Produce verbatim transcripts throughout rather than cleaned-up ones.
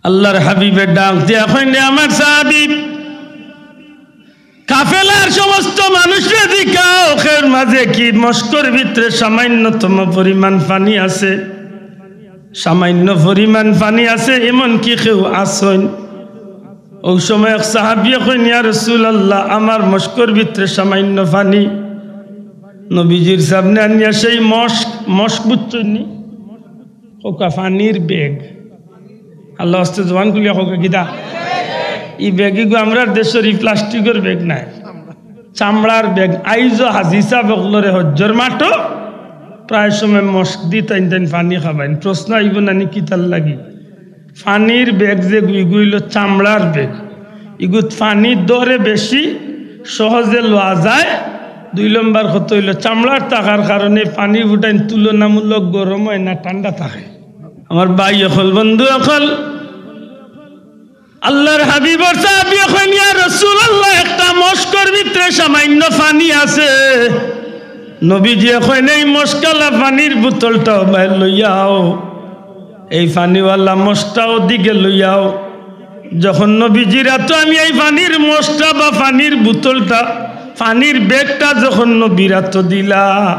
আল্লাহর হাবিবে ডাক দিয়া কইন, "রে আমার সাহাবী, কাফেলার সমস্ত মানুষরে জিকাও, এর মাঝে কি মশকর ভিতরে সামান্যতম পরিমাণ পানি আছে? সামান্য পরিমাণ পানি আছে, এমন কি কেউ আছইন?" অউ সময় এক সাহাবিয়ে কইন, "ইয়া রাসূলুল্লাহ, আমার মশকর ভিতরে সামান্য পানি।" নবীজির সামনে আনিয়া সেই মশক, মশক বুঝছইন নি? কউক্কা পানির ব্যাগ। আল্লার ওয়াস্তে জবান খুলিয়া কউক্কা কিতা? ই ব্যাগ ইগু আমরার দেশর ই প্লাস্টিকর ব্যাগ নায়, চামড়ার ব্যাগ। আইজও হাজি সাব অকলরে হজ্জর মাঠো প্রায় সময় মশক দি তাইন তাইন পানি খাবাইন। প্রশ্ন আইবো না নি কিতার লাগি? পানির ব্যাগ যেগু, ইগু অইলো চামড়ার ব্যাগ। ইগুত পানি ধরে বেশি, সহজে লওয়া যায়। দুই নম্বর কথা অইলো, চামড়ার থাকার কারণে পানি উঠাইন তুলনামূলক গরম অয় না, ঠান্ডা থাকে। আমার ভাই অকল, বন্ধু অকল, আল্লার হাবিবর সাহাবিয়ে কইন, "ইয়া রাসূলুল্লাহ, একটা মশকর ভিতরে সামান্য পানি আছে।" নবীজিয়ে কইন, "এই মশকআলা পানির বোতলটাও বাইর লইয়া আও, এই পানিওয়ালা মশকটা ওদিকে লইয়া আও।" যখন নবীজির আতো আমি এই পানির মশকটা বা পানির বোতলটা, পানির ব্যাগটা যখন নবীর আতো দিলা,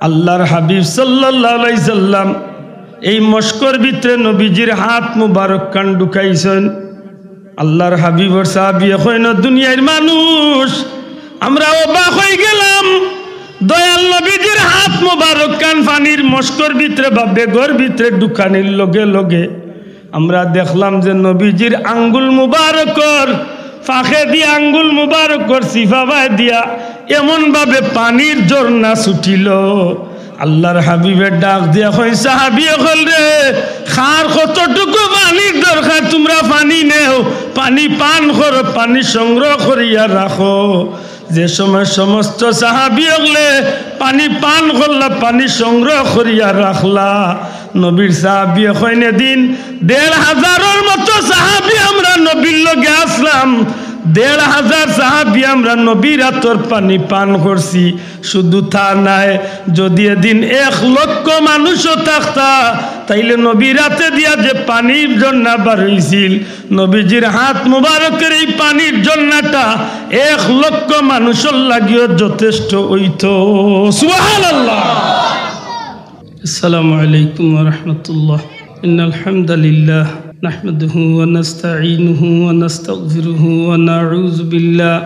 আল্লার হাবিব সাল্লাল্লাহু আলাইহি সাল্লাম এই মশকর ভিতরে নবীজির হাত মুবারক খান ঢুকাইছইন। আল্লার হাবিবর সাহাবিয়ে কইন, "দুনিয়ার মানুষ, আমরা অবাক অইগেলাম, দয়াল নবীজির হাত মুবারক খান পানির মশকর ভিতরে বা ব্যাগর ভিতরে ঢুকানির লগে লগে আমরা দেখলাম যে নবীজির আঙ্গুল মুবারকর ফাঁকেদি আঙ্গুল মুবারকর চিফাবায় দিয়া এমনভাবে পানির ঝর্ণা ছুটিল।" আল্লার হাবিবে ডাক দিয়া কইন, "সাহাবী অকলরে, কার কতটুকু পানির দরকার, তুমরা পানি নেও, পানি পান করো, পানি সংগ্রহ করিয়া রাখো।" যে সময় সমস্ত সাহাবী অকলে পানি পান করলা, পানি সংগ্রহ করিয়া রাখলা, নবীর সাহাবী কইন, "এদিন দেড় হাজারর মতো সাহাবী আমরা নবীর লগে আছলাম, দেড় হাজার সাহাবী আমরা নবীর আতর পানি পান করছি।" শুধু তা নায়, যদি এদিন এক লক্ষ মানুষও থাকতা, তাইলে নবীর আতে দিয়া যে পানির ঝর্ণা বার অইছিল, নবীজির হাত মুবারকর এই পানির ঝর্ণাটা এক লক্ষ মানুষর লাগিও যথেষ্ট অইতো। সুবহানাল্লাহ। السلام عليكم ورحمة الله. إن الحمد لله نحمده ونستعينه ونستغفره ونعوذ بالله،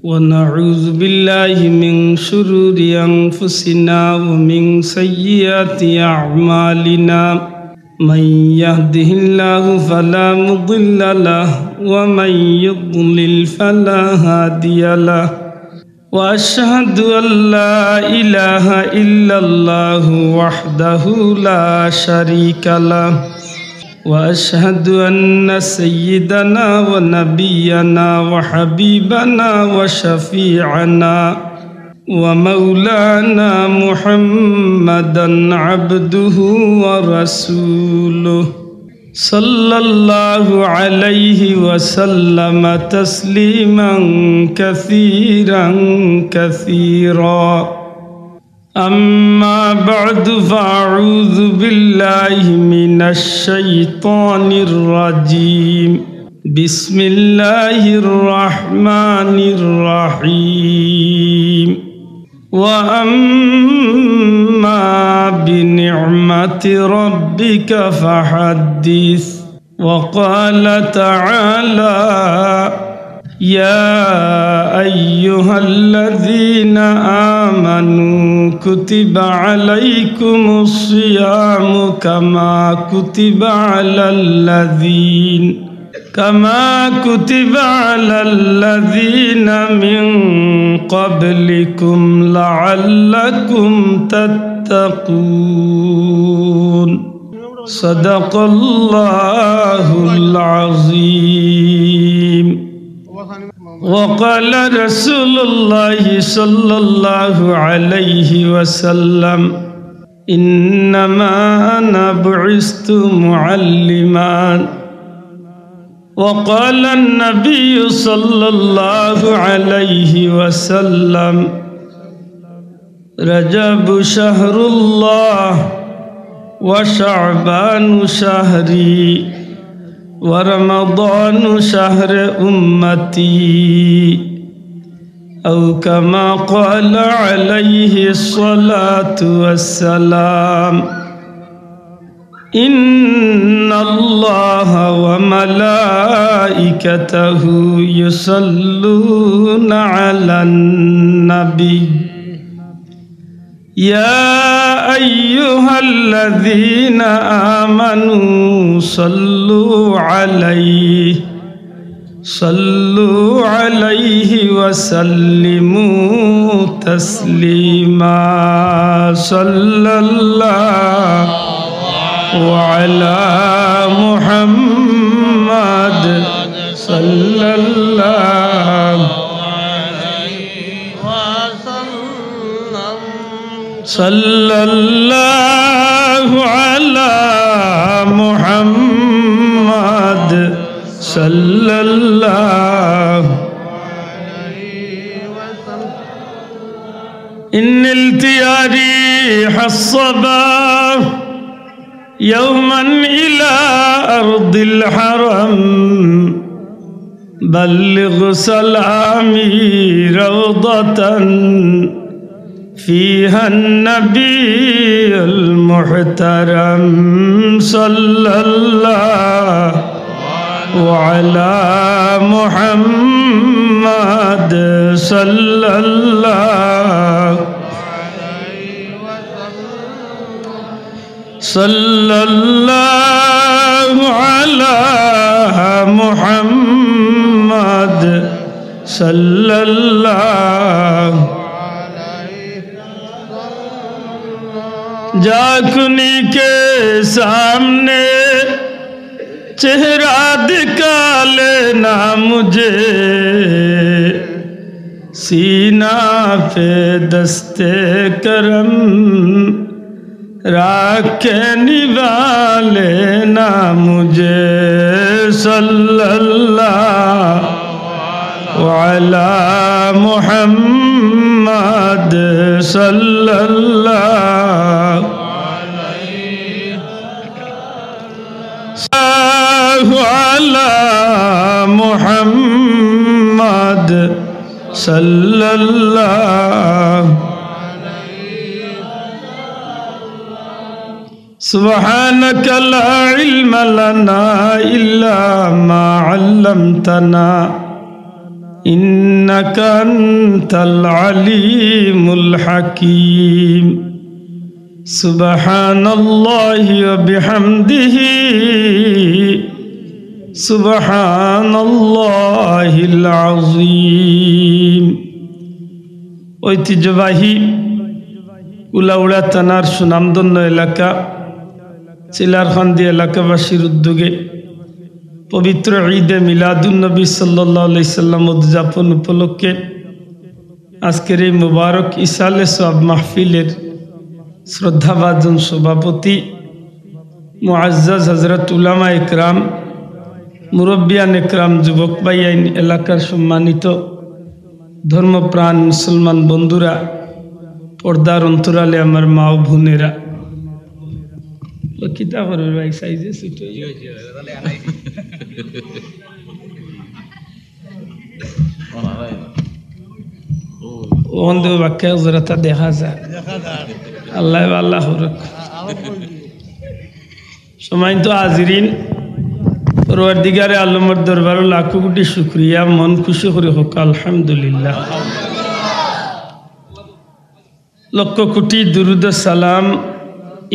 ونعوذ بالله من شرور أنفسنا ومن سيئات أعمالنا. من يهده الله فلا مضل له، ومن يضلل فلا هادي له. وأشهد أن لا إله إلا الله وحده لا شريك له، وأشهد أن سيدنا ونبينا وحبيبنا وشفيعنا ومولانا محمدا عبده ورسوله، صلى الله عليه وسلم تسليما كثيرا كثيرا. أما بعد، فأعوذ بالله من الشيطان الرجيم. بسم الله الرحمن الرحيم. وأما بنعمة ربك فحدث. وقال تعالى: يا أيها الذين آمنوا كتب عليكم الصيام كما كتب على الذين كما كتب على الذين من قبلكم لعلكم تتقون. صدق الله العظيم. وقال رسول الله صلى الله عليه وسلم: إنما أنا بعثت معلما. وقال النبي صلى الله عليه وسلم: رجب شهر الله وشعبان شهري ورمضان شهر أمتي، أو كما قال عليه الصلاة والسلام. إن الله وملائكته يصلون على النبي، يا أيها الذين آمنوا صلوا عليه، صلوا عليه وسلموا تسليما. صلى الله على محمد، صلى الله صلى الله على محمد، صلى الله. إن نلت يا ريح الصبا يوما إلى أرض الحرم، بلغ سلامي روضة فيها النبي المحترم. صلى الله على محمد، صلى الله صلى الله على محمد، صلى الله. جاکونی کے سامنے چہرہ دکھا لینا مجھے، سینہ پہ دست کرم رکھ کے نبھا لینا مجھے. صلى الله على محمد، صلى الله على محمد، صلى الله. سبحانك لا علم لنا إلا ما علمتنا إنك أنت العليم الحكيم. سبحان الله وبحمده، سبحان الله العظيم. ঐতিহ্যবাহী উলাউড়া থানার সুনামধন্য এলাকা চিলারকান্দি এলাকাবাসীর উদ্যোগে পবিত্র ঈদে মিলাদুন নবী সাল্লাল্লাহু আলাইহি সাল্লাম উদযাপন উপলক্ষে আজকের এই মুবারক ইসালে সওয়াব মাহফিলের শ্রদ্ধাভাজন সভাপতি মুআজ্জাজ হযরত উলামা একরাম, মুরব্বিয়ান একরাম, যুবক ভাইয়াইন, এলাকার সম্মানিত ধর্মপ্রাণ মুসলমান বন্ধুরা, পর্দার অন্তরালে আমার মা ও বোনেরা, ও কিতা করবে ভাই, সাইজে ছোট। ওখান থেকে বাক্কা জোড়াটা দেখা যায়। আল্লাহ আল্লাহ করুক। সম্মানিত হাজিরিন, পরওয়ারদিগারে আলমর দরবারো লাখো কোটি শুকরিয়া, মন খুশি করি কউক্কা আলহামদুলিল্লাহ। লক্ষ কোটি দুরুদ ও সালাম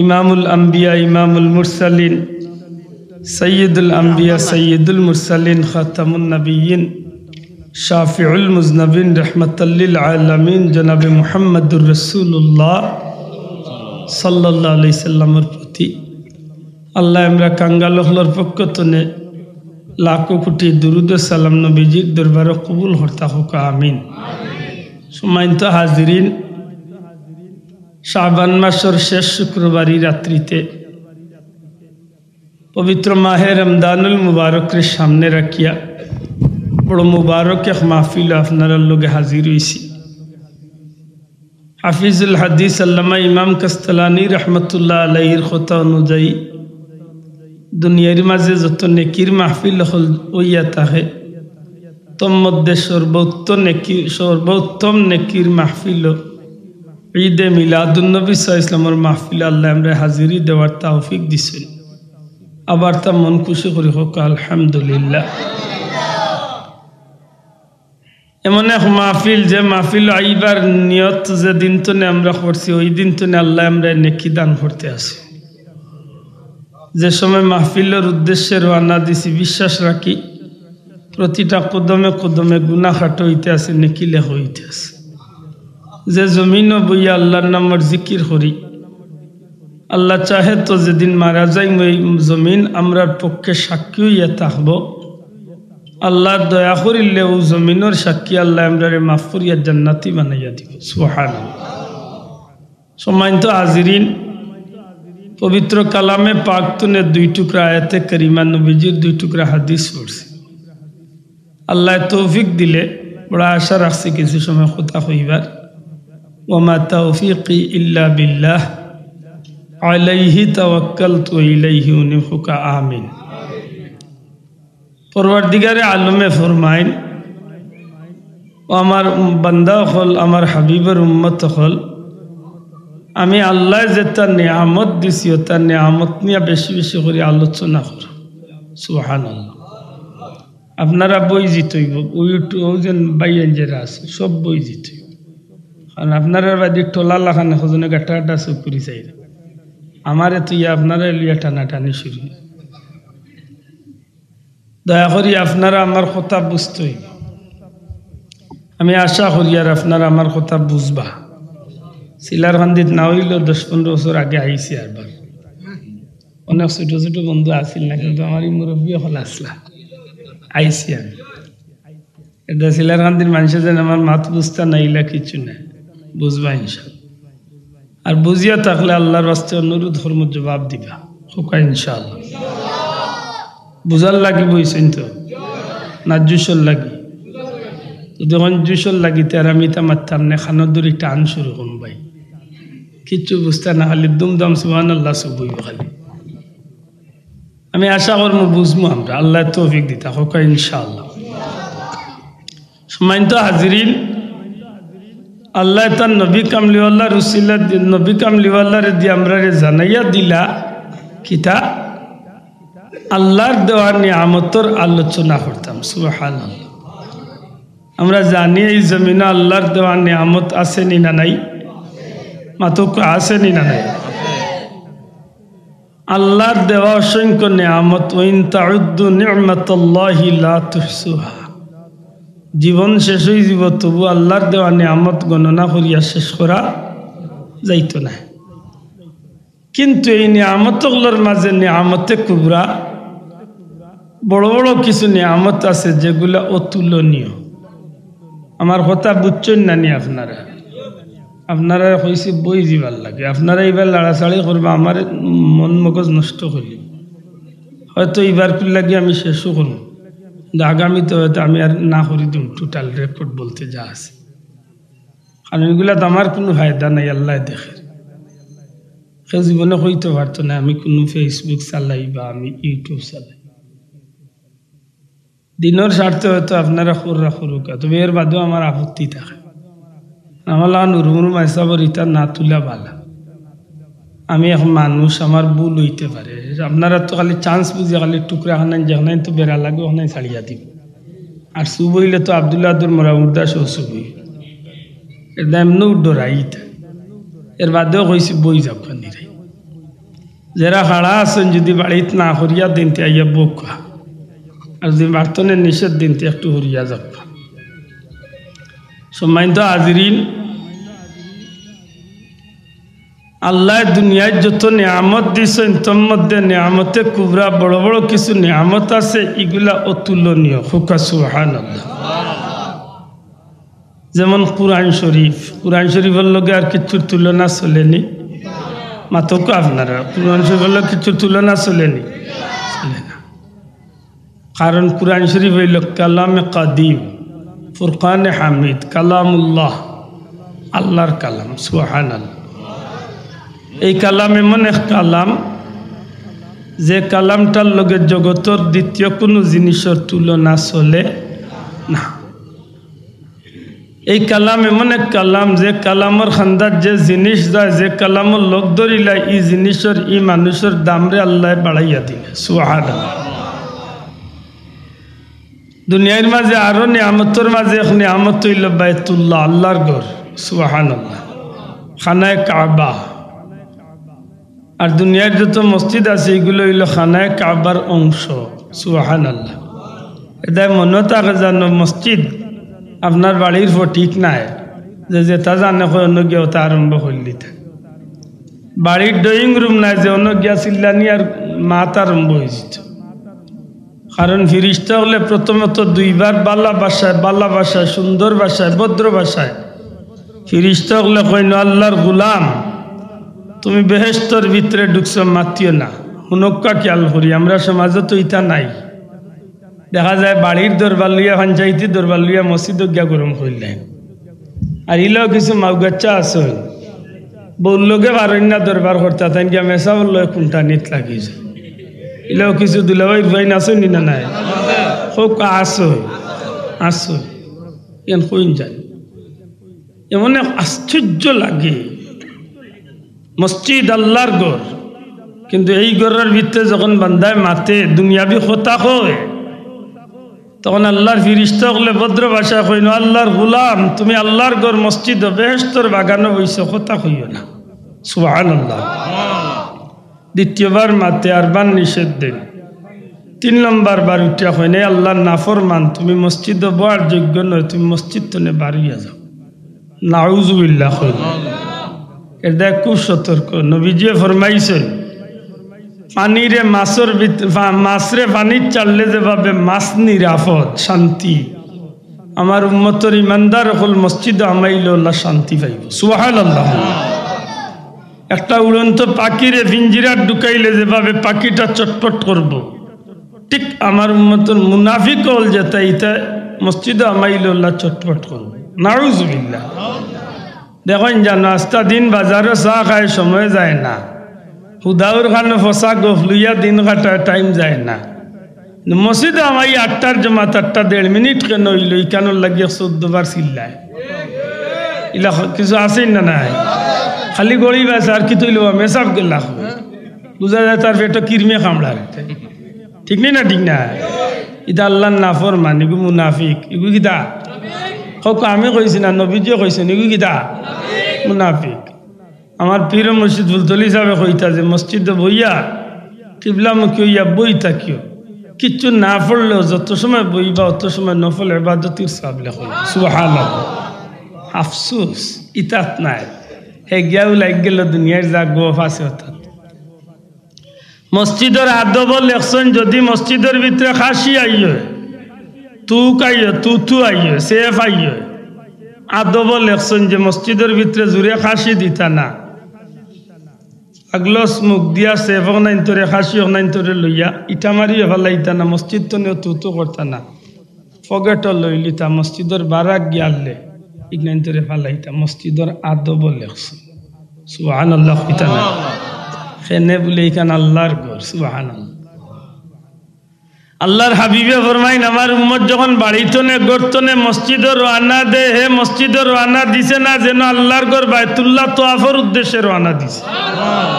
ইমামুল আম্বিয়া, ইমামুল মুরসালিন, সাইয়্যিদুল আম্বিয়া, সাইয়্যিদুল মুরসালিন, খাতামুন নাবিয়্যিন, শাফিউল মুজনিবিন, রাহমাতাল লিল আলামিন জনাবে মুহাম্মাদুর রাসূলুল্লাহ সাল্লাল্লাহু আলাইহি সাল্লামর প্রতি। আল্লাহ, আমরা কাঙ্গাল অকলর পক্ষ তনে লাখো কোটি দুরুদ ও সালাম নবীজির দরবারো কবুল করতা কউক্কা, আমিন। সম্মানিত হাজিরিন, শাবান মাসর শেষ শুক্রবারই রাত্রিতে পবিত্র মাহে রমজানুল মুবারকরে সামনে রাখিয়া বড় মুবারক এক মাহফিলো আপনারার লগে হাজির অইছি। হাফিজুল হাদিস আল্লামা ইমাম কাস্তালানী রহমতুল্লাহ আলাইহির কথা অনুযায়ী, দুনিয়ার মাঝে যত নেকির মাহফিল অইয়া থাকে, তন্মধ্যে সর্বোত্তম নেকি, সর্বোত্তম নেকির মাহফিল ঈদে মিলাদুন্নবী সাল্লাল্লাহু আলাইহি ওয়াসাল্লামর মাহফিল। আল্লায় আমরারে হাজিরি দেওয়ার তৌফিক দিছইন। আবার তা মন খুশি করি কউক্কা আলহামদুলিল্লাহ। এমন এক মাহফিল, যে মাহফিল আইবার নিয়ত যেদিন তনে আমরা করছি, ওই দিন তনে আল্লায় আমরারে নেকি দান করতে আছে। যে সময় মাহফিলর উদ্দেশ্যে রওয়ানা দিছি, বিশ্বাস রাখি প্রতিটা কদমে কদমে গুনাহ কাটা অইতে আছে, নেকি লেখা অইতে আছে। যে জমিনো বইয়া আল্লাহর নামর জিকির করি, আল্লাহ চাহে তো যেদিন মারা যাইমু, ওই জমিন আমরার পক্ষে সাক্ষী অইয়া থাকবো। আল্লায় দয়া করিলে ও জমিনর সাক্ষী আল্লায় আমরারে মাফ করিয়া জান্নাতি বানাইয়া দিবা। সুবহানাল্লাহ। সম্মানিত হাজিরিন, পবিত্র কালামে পাক তনে দুই টুকরা আয়াতে কারিমা, নবীজির দুই টুকরা হাদিস পড়ছি। আল্লায় তৌফিক দিলে বড় আশা রাখছি কিছু সময় কথা কইবার। ওয়া মা তাওফিকি ইল্লা বিল্লাহ, আলাইহি তাওয়াক্কালতু ওয়া ইলাইহি উনীব। কউক্কা আমিন। পরওয়ারদিগারে আলমে ফরমাইন, ও আমার বান্দা অকল, আমার হাবিবর উম্মত অকল, আমি আল্লায় যেতা নিয়ামত দিছি, ওতা নিয়ামত নিয়া বেশি বেশি করি আলোচনা করো। সুবহানাল্লাহ। আপনারা বই জিতইব, ওই উঠ-, ওই যেন বাইয়ান যেরা আছে, সব বই জিতইব। কারণ আপনারার বাদে টলা লাখান একজনে গাটা গাটা চউখ করি চাইরা। আমারে তো ইয়া আপনারা লইয়া টানাটানি শুরু। দয়া করি আপনারা আমার কথা বুঝতই। আমি আশা করি আর আপনারা আমার কথা বুঝবা। সিলার কান্দিত না অইলেও দশ পনেরো বছর আগে আইছি আরবার। অনেক ছোট ছোট বন্ধু আছিল না, কিন্তু আমার এই মুরব্বী অকল আছলা। আইছি আমি। এটা সিলার কান্দির মানষে যেন আমার মাত বুঝতা না, ইলা কিচ্ছু নাই, বুঝবা ইনশাআল্লাহ। আর বুঝিয়া থাকলে আল্লাহর ওয়াস্তে অনুরোধ করমু, জবাব দিবা। কউক্কা ইনশাআল্লাহ। বুঝার লাগি বইছইন তো? না জুশর লাগি? যদি অখন জুশর লাগি, তে আর আমি ইতা মাততাম না, কানো ধরি টান শুরু করমু ভাই। কিচ্ছু বুঝতা না, খালি দুমদাম সুবহানাল্লাহ সব অইব খালি। আমি আশা করমু বুঝমু আমরা, আল্লায় তৌফিক দিতা, কউক্কা ইনশাআল্লাহ। সম্মানিত হাজিরিন, আল্লায় তান নবী কামলিওয়ালার উসিলা দি-, নবী কামলিওয়ালারে দি আমরারে জানাইয়া দিলা কিতা? আল্লাহর দেওয়া নিয়ামতর আলোচনা করতাম। সুবহানাল্লাহ। আমরা জানি এই জমিনো আল্লাহর দেওয়া নিয়ামত আছে নি না নাই? মাতউক্কা আছে নি না নাই? আল্লাহর দেওয়া অসংখ্য নিয়ামত, "ওয়া ইন তাউদ্দু নি'মাতাল্লাহি লা তুহসুহা।" জীবন শেষ অইযিবো, তবু আল্লাহর দেওয়া নিয়ামত গণনা করিয়া শেষ করা যাইতো নায়। কিন্তু এই নিয়ামত অকলর মাঝে নিয়ামতে কুবরা, বড় বড় কিছু নিয়ামত আছে যেগুলা অতুলনীয়। আমার কথা বুঝছইন না নি আপনারা? আপনারারে কইছি বই যিবার লাগি, আপনারা ইবার লাড়াচাড়ি করবা, আমার মন মগজ নষ্ট করি। হয়তো ইবারকুর লাগি আমি শেষও করমু, কিন্তু আগামীতে হয়তো আমি আর না করি দিমু, টোটাল রেকর্ড বলতে যা আছে। কারণ ইগুলাত আমার কুনু ফায়দা নাই, আল্লায় দেখের। কেউ জীবনে কইতো পারতো না আমি কুনু Facebook চালাই বা আমি YouTube চালাই। দিনর স্বার্থে হয়তো আপনারা কররা করউক্কা, তবে এর বাদেও আমার আপত্তি থাকে। আমার লাখান হুরু-মুরু মাইসাবর ইতা না তুলা বালা। আমি এক মানুষ, আমার ভুল অইতে পারে। আপনারা তো খালি chance বুঝিয়া খালি টুকরা খানাইন যেখানাইন তো বেড়া লাগে ওখানাইন ছাড়িয়া দিবা। আর চুপ অইলে তো আব্দুল্লাহ আব্দুর মরা মুর্দা সহ চুপ অইবো। এর দায় এমনেও ডরাই ইতা। এর বাদেও কইছি বই যাউক্কা নিরাই। যেরা খাড়া আছইন, যুদি বাড়িত না করিয়া দেইন, তে আইয়া বউক্কা। আর যুদি বাড়তনে নিষেধ দেইন, তে একটু হরিয়া যাউক্কা। সম্মানিত হাজিরিন, আল্লায় দুনিয়াত যত নিয়ামত দিছইন, তন্মধ্যে নিয়ামতে কুবরা বড় বড় কিছু নিয়ামত আছে, ইগুলা অতুলনীয়। কউক্কা সুবহানাল্লাহ। যেমন কুরআন শরীফ, কুরআন শরীফর লগে আর কিচ্ছুর তুলনা চলেনি। মাতউক্কা আপনারা, কুরআন শরীফর লগে কিচ্ছুর তুলনা চলেনি? চলে না। কারণ কুরআন শরীফ অইলো কালামে কাদিম, ফুরকানে হামিদ, কালামুল্লাহ, আল্লাহর কালাম, সুবহানাল্লাহ। এই কালাম এমন এক কালাম, যে কালামটার লগে জগতর দ্বিতীয় কুনু জিনিসর তুলনা চলে না। এই কালাম এমন এক কালাম, যে কালামর খান্দাত যে জিনিস যায়, যে কালামর লগ ধরিলায়, ই জিনিসর, ই মানুষর দামরে আল্লায় বাড়াইয়া দিলে। সুবহানাল্লাহ। দুনিয়ার মাঝে আরো নিয়ামতর মাঝে এক নিয়ামত অইলো বাইতুল্লাহ, আল্লাহর ঘর। সুবহানাল্লাহ। খানায়ে কাবা। আর দুনিয়ার যত মসজিদ আছে, ইগুলো অইলো খানায়ে কাবার অংশ। সুবহানাল্লাহ। এটায় মনো থাকে যেন মসজিদ আপনার বাড়ির ফটিক নায়, যে যেটা জানে কয় অনো গিয়া ওটা আরম্ভ করিলিতা। বাড়ির ড্রয়িং রুম নায় যে অনো গিয়া চিল্লানি আর মাত আরম্ভ অইযিতো। কারণ ফিরিস্তা অকলে প্রথমত দুইবার বালা ভাষায়, বালা ভাষায়, সুন্দর ভাষায়, ভদ্র ভাষায় ফিরিস্তা অকলে কইন, "আল্লাহর গোলাম, তুমি বেহেশতর ভিতরে ঢুকছো, মাতিও না, হুনউক্কা খিয়াল করি।" আমরা সমাজো তো ইতা নাই। দেখা যায় বাড়ির দরবার লইয়া, পঞ্চায়েতি দরবার লইয়া মসজিদো গিয়া গরম করিলাইন। আর ইলাও কিছু মাউগাচ্চা আছে, বউর লগে পারইন না দরবার করতা, তাইন গিয়া মেসাবর লগে কুন্টানিত লাগি যায়। ইলাও কিছু দুলাভাইর ভাইন আছে নি না নাই? কউক্কা আছে, আছে। এন কইন যায়। এমন এক আশ্চর্য লাগে। মসজিদ আল্লাহর ঘর, কিন্তু এই ঘরর ভিতরে যখন বান্দায় মাতে, দুনিয়াবি কথা কয়, তখন আল্লাহর ফিরিস্তা অকলে ভদ্র ভাষায় কইন, "আল্লাহর গোলাম, তুমি আল্লাহর ঘর মসজিদো, বেহেশতর বাগানো বইছো, কথা কইও না।" সুবহানাল্লাহ। দ্বিতীয়বার মাতে, আরবার নিষেধ দেন। তিন নম্বর বার উঠিয়া কইন, "এ আল্লাহর নাফরমান, তুমি মসজিদো বওয়ার যোগ্য নয়, তুমি মসজিদ তনে বারইয়া যাও।" নাউজুবিল্লাহ কইন। এর দায় খুব সতর্ক। নবীজিয়ে ফরমাইছইন, পানিরে মাছর ভিত-, ফা-, মাছরে পানিত ছাড়লে যেভাবে মাছ নিরাপদ, শান্তি, আমার উম্মতর ইমানদার অকল মসজিদো হামাইলে অলা শান্তি পাইবো। সুবহানাল্লাহ। একটা উড়ন্ত পাখিরে পিঞ্জিরাত ঢুকাইলে যেভাবে পাখিটা চটপট করবো, ঠিক আমার উম্মতর মুনাফিক অকল যেতা, ইতা মসজিদো হামাইলে অলা চটপট করবো। নাউজুবিল্লাহ। দেখইন জানো, আস্তা দিন বাজারো চা খায়, সময় যায় না। হুদাউর খানো ফসা গফ লইয়া দিন কাটায়, টাইম যায় না। মসজিদো হামাই আটটার জমাত, আটটা দেড় মিনিট কেনে অইলো, ইখানোর লাগি চৌদ্দ বার চিল্লায়। ইলা খ-, কিছু আছে না নাই? খালি গড়ি বাস আর কিতা অইলো, মেসাব গেলা। বুঝা যায় তার পেটো কিরমে কামড়ার। ঠিক নি না? ঠিক না? ইতা আল্লাহর নাফরমান, ইগু মুনাফিক। ইগু কিতা? কউক্কা, আমি কইছি না, নবীজিয়ে কইছইন, ইগু কিতা? মুনাফিক। আমার পীর মুর্শিদ ফুলতলি সাবে কইতা যে মসজিদো বইয়া কিবলামুখী অইয়া বই থাকিও, কিচ্ছু না পড়লেও যত সময় বইবা অত সময় নফল ইবাদতির সওয়াব লেখো। সুবহানাল্লাহ। আফসোস, ইতাত নাই। হে গিয়াউ লাগি গেল দুনিয়ার যা গফ আছে অতাত। মসজিদর আদবো লেখছইন, যদি মসজিদর ভিতরে খাসি আইয়ে, তুক আইয়ে, তুতু আইয়ে, সেফ আইয়ে, আদবো লেখছইন যে মসজিদর ভিতরে জুরে খাসি দিতা না। আগলস মুখ দিয়া সেফ অকনাইন্তরে, খাসি অকনাইন্তরে লইয়া ইটা মারিও ফালাইতা না, মসজিদ তনেও তুতু করতা না। পকেটো লইলিতা, মসজিদর বারাক গিয়ালে ইগনাইন্তরে ফালাইতা, মসজিদর আদবো লেখছইন। সুবহানাল্লাহ কইতা না? কেনে বুলে ইখান আল্লাহর ঘর। সুবহানাল্লাহ। আল্লাহর হাবিবে ফরমাইন, আমার উম্মত যখন বাড়ি তনে, ঘর তনে মসজিদো রওয়ানা দে, হে মসজিদো রওয়ানা দিছে না, যেন আল্লাহর ঘর বায়তুল্লাহ তোয়াফর উদ্দেশ্যে রওয়ানা দিছে।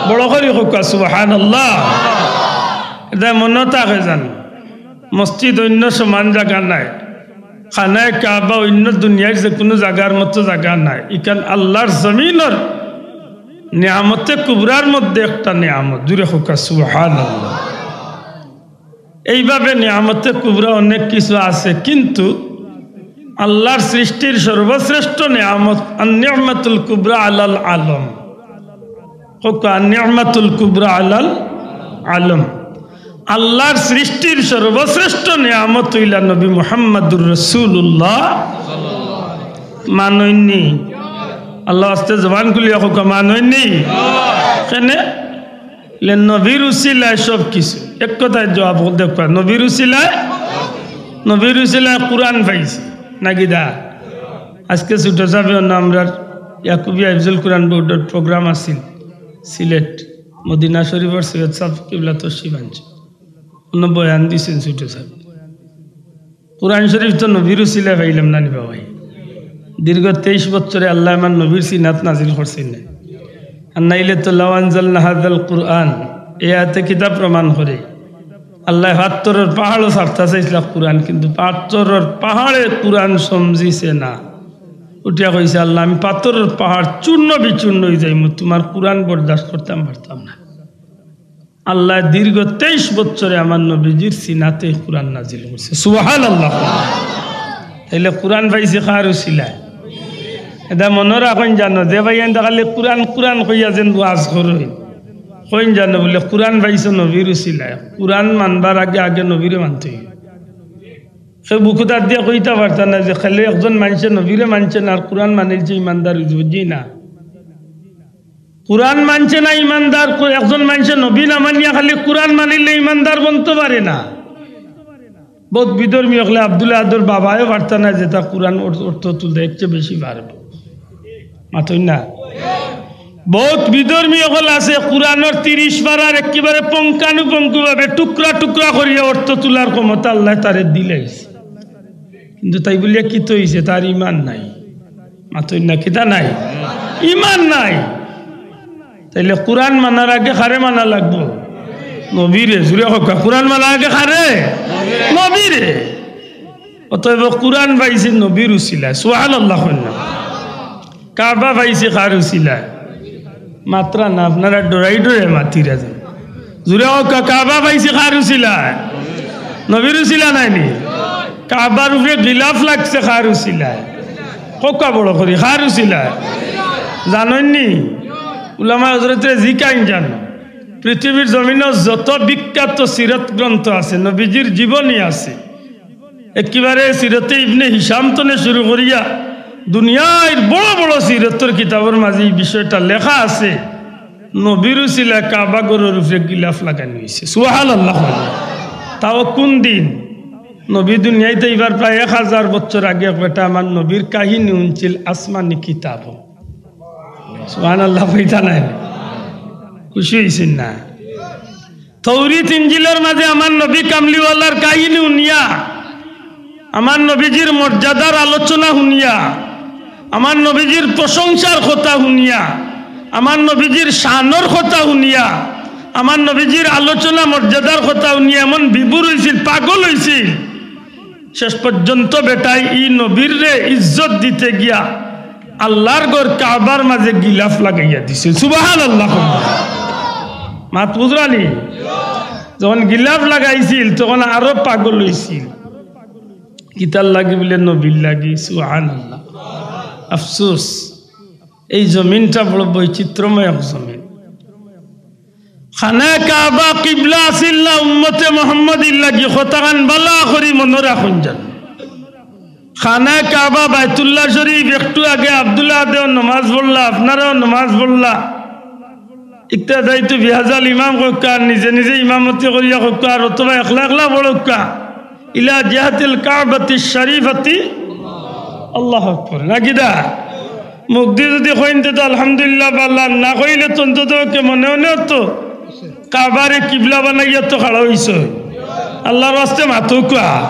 বড় করি কউক্কা, সুবহানাল্লাহ। ইটা মনো থাকে জানো, মসজিদ অইন্য সমান জাগা নাই, খানায়ে কাবা অইন্য দুনিয়ার যে কুনু জাগার মতো জাগা নাই। ইখান আল্লাহর জমিনর নিয়ামতে কুবরার মধ্যে একটা নিয়ামত। জুরে কউক্কা, সুবহানাল্লাহ। এইভাবে নিয়ামতে কুবরা অনেক কিছু আছে, কিন্তু আল্লাহর সৃষ্টির সর্বশ্রেষ্ঠ নিয়ামত, আন নি'মাতুল কুবরা আলাল আলম। কউক্কা, আন নি'মাতুল কুবরা আলাল আলম। আল্লাহর সৃষ্টির সর্বশ্রেষ্ঠ নিয়ামত অইলা নবী মুহাম্মাদুর রাসূলুল্লাহ। মানইননি? আল্লাহ আস্তে জবান খুলিয়া কউক্কা, মানইননি? কেনে? লে নবীর উসিলায় সব কিছু। এক কথায় জবাব দেখবা, নবীর উসিলায়, নবীর উসিলায় কুরআন পাইছি। নাকি দা? আজকে ছোট সাবে অনো আমরার ইয়াকুবিয়া হিফজুল কুরআন বোর্ডর প্রোগ্রাম আছিল সিলেট। মদিনা শরীফর সৈয়দ সাব কিবলা তশরিফ আনছইন, অনো বয়ান দিছইন ছোট সাব। কোরআন শরীফ তো নবীর উসিলায় পাইলাম না নি বাবাই? দীর্ঘ তেইশ বছরে আল্লায় আমার নবীর সিনাত নাজিল করছইন না? আর নাইলে তো লাউ আনজালনা হাযাল কুরআন, এই আয়াতে কিতা প্রমাণ করে? আল্লায় পাথরর পাহাড়ও ছাড়তা চাইছলা কোরআন, কিন্তু পাথরর পাহাড়ে কোরআন সমঝিছে না। উঠিয়া কইছে, "আল্লাহ, আমি পাথরর পাহাড় চূর্ণ বিচূর্ণ অইযাইমু, তুমার কোরআন বরদাস্ত করতাম পারতাম না।" আল্লায় দীর্ঘ তেইশ বছরে আমার নবীজির সিনাতে কোরআন নাজিল করছে। সুবহানাল্লাহ। তাইলে কোরআন পাইছে কার উসিলায়? এটা মনো রাখইন জানো, যে ভাইয়াইন্তে খালি কোরআন কোরআন কইয়া যেন ওয়াজ করইন, কইন জানো বুলে কোরআন পাইছো নবীর উসিলায়। কোরআন মানবার আগে আগে নবীরে মানতে অইবো। কেউ বুকো আত দিয়া কইতা পারতা না যে খালি একজন মানষে নবীরে মানছে না আর কোরআন মানিলছে ইমানদার অইযিবো, জি না। কোরআন মানছে না ইমানদার, কো-, একজন মানষে নবী না মানিয়া খালি কোরআন মানিলে ইমানদার বনতো পারে না। বউত বিধর্মী অকলে আব্দুল আহাদর বাবায়ও পারতা না যেতা কোরআন অর-, অর্থ তুলতা, এর চেয়ে বেশি পারবো। মাতইন না। বউত বিধর্মী অকল আছে, কোরআনর তিরিশ পারার একেবারে পুঙ্খানুপুঙ্খভাবে টুকরা টুকরা করিয়া অর্থ তুলার ক্ষমতা আল্লায় তারে দিলাইছে। কিন্তু তাই বুলিয়া কিতা অইছে? তার ইমান নাই। মাতইন না, কিতা নাই? ইমান নাই। তাইলে কোরআন মানার আগে কারে মানা লাগবো? নবীরে। জুরে কউক্কা, কোরআন মানার আগে কারে? নবীরে। অতএব কোরআন পাইছি নবীর উসিলায়। সুবহানাল্লাহ কইন না। কাবা পাইছি কার উসিলায়? মাতরা না, আপনারা ডরাই ডরাই মাতিরা যান। জুরে কউক্কা, কাবা পাইছি কার উসিলায়? নবীর উসিলা নায় নি? কাবার উপরে গিলাফ লাগছে কার উসিলায়? কউক্কা বড় করি, কার উসিলায়? জানইন নি? উলামায়ে হযরতরে জিকাইন জানো। পৃথিবীর জমিনো যত বিখ্যাত সিরত গ্রন্থ আছে, নবীজির জীবনী আছে, একেবারে সিরতে ইবনে হিশাম তনে শুরু করিয়া দুনিয়ার বড় বড় সিরতর কিতাবর মাঝে এই বিষয়টা লেখা আছে। নবীর উসিলায় কাবা ঘরর উপরে গিলাফ লাগানি অইছে। সুবহানাল্লাহ। তাও কোন দিন? নবী দুনিয়াইত আইবার প্রায় এক হাজার বছর আগে এক বেটা আমার নবীর কাহিনী হুনছিল আসমানি কিতাবো। সুবহানাল্লাহ কইতা নায়? খুশি অইছইন না? তৌরিত ইঞ্জিলর মাঝে আমার নবী কামলিওয়ালার কাহিনী হুনিয়া, আমার নবীজির মর্যাদার আলোচনা হুনিয়া, আমার নবীজির প্রশংসার কথা হুনিয়া, আমার নবীজির শানর কথা হুনিয়া, আমার নবীজির আলোচনা মর্যাদার কথা হুনিয়া এমন বিভোর অইছিল, পাগল অইছিল। শেষ পর্যন্ত বেটায় ই নবীররে ইজ্জত দিতে গিয়া আল্লাহর ঘর কাবার মাঝে গিলাফ লাগাইয়া দিছিল। সুবহানাল্লাহ। মাত বুঝরা নি? যখন গিলাফ লাগাইছিল তখন আরো পাগল অইছিল। কিতার লাগি বুলে? নবীর লাগি। সুবহানাল্লাহ। আফসোস, এই জমিনটা বড় বৈচিত্র্যময় এক জমিন। খানায়ে কাবা কিবলা আছিল না উম্মতে মুহাম্মদীর লাগি? কথাখান ভালা করি মনো রাখইন জানো। খানায়ে কাবা, বায়তুল্লাহ শরীফ, একটু আগে আব্দুল আহাদেও নমাজ পড়লা, আপনারাও নমাজ পড়লা। ইক্তাদাইতু বিহাজাল ইমাম কউক্কা, নিজে নিজে ইমামতি করিয়া কউক্কা, আর অথবা একলা একলা পড়উক্কা। ইলা জিহাতিল কাবাতিশ শরীফাতি। আল্লাহু আকবার। না কিতা? মুখদি যুদি কইন তে তো আলহামদুলিল্লাহ, ভালা, না কইলে তো অন্তত কে মনে মনে তো কাবারে কিবলা বানাইয়া তো খাড়া অইছইন। আল্লাহর ওয়াস্তে মাতউক্কা।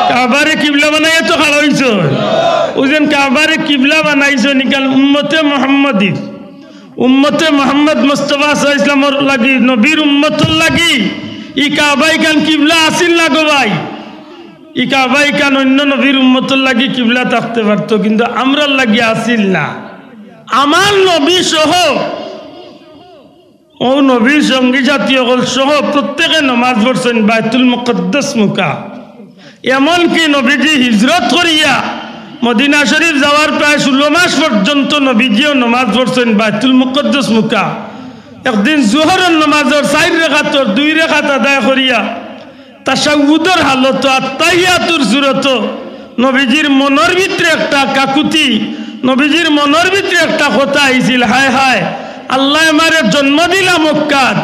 কাবারে কিবলা বানাইয়া তো খাড়া অইছইন। অউ যেন কাবারে কিবলা বানাইছইন, ইখান উম্মতে মুহাম্মদীর, উম্মতে মুহাম্মদ মুস্তাফা সাল্লাল্লাহু আলাইহি ওয়াসাল্লামর লাগি, নবীর উম্মতর লাগি ই কাবা ইখান কিবলা আছিল না গো ভাই? ই কাবা ইখান অইন্য নবীর উম্মতর লাগি কিবলা থাকতে পারতো, কিন্তু আমরার লাগি আছিল না। আমার নবী সহ, অউ নবীর সঙ্গী সাথী অকল সহ প্রত্যেকে নমাজ পড়ছইন বায়তুল মুকাদ্দাস মুখা। এমনকি নবীজি হিজরত করিয়া মদিনা শরীফ যাওয়ার প্রায় ষোলো মাস পর্যন্ত নবীজিও নমাজ পড়ছইন বায়তুল মুকাদ্দাস মুখা। একদিন জোহরর নমাজর চাইর রেকাতর দুই রেকাত আদায় করিয়া তাশাহুদর হালতো, আত্তাহিয়াতুর সুরতো নবীজির মনর ভিতরে একটা কাকুতি, নবীজির মনর ভিতরে একটা কথা আইছিল, "হায় হায়, আল্লায় আমারে জন্ম দিলা মক্কাত,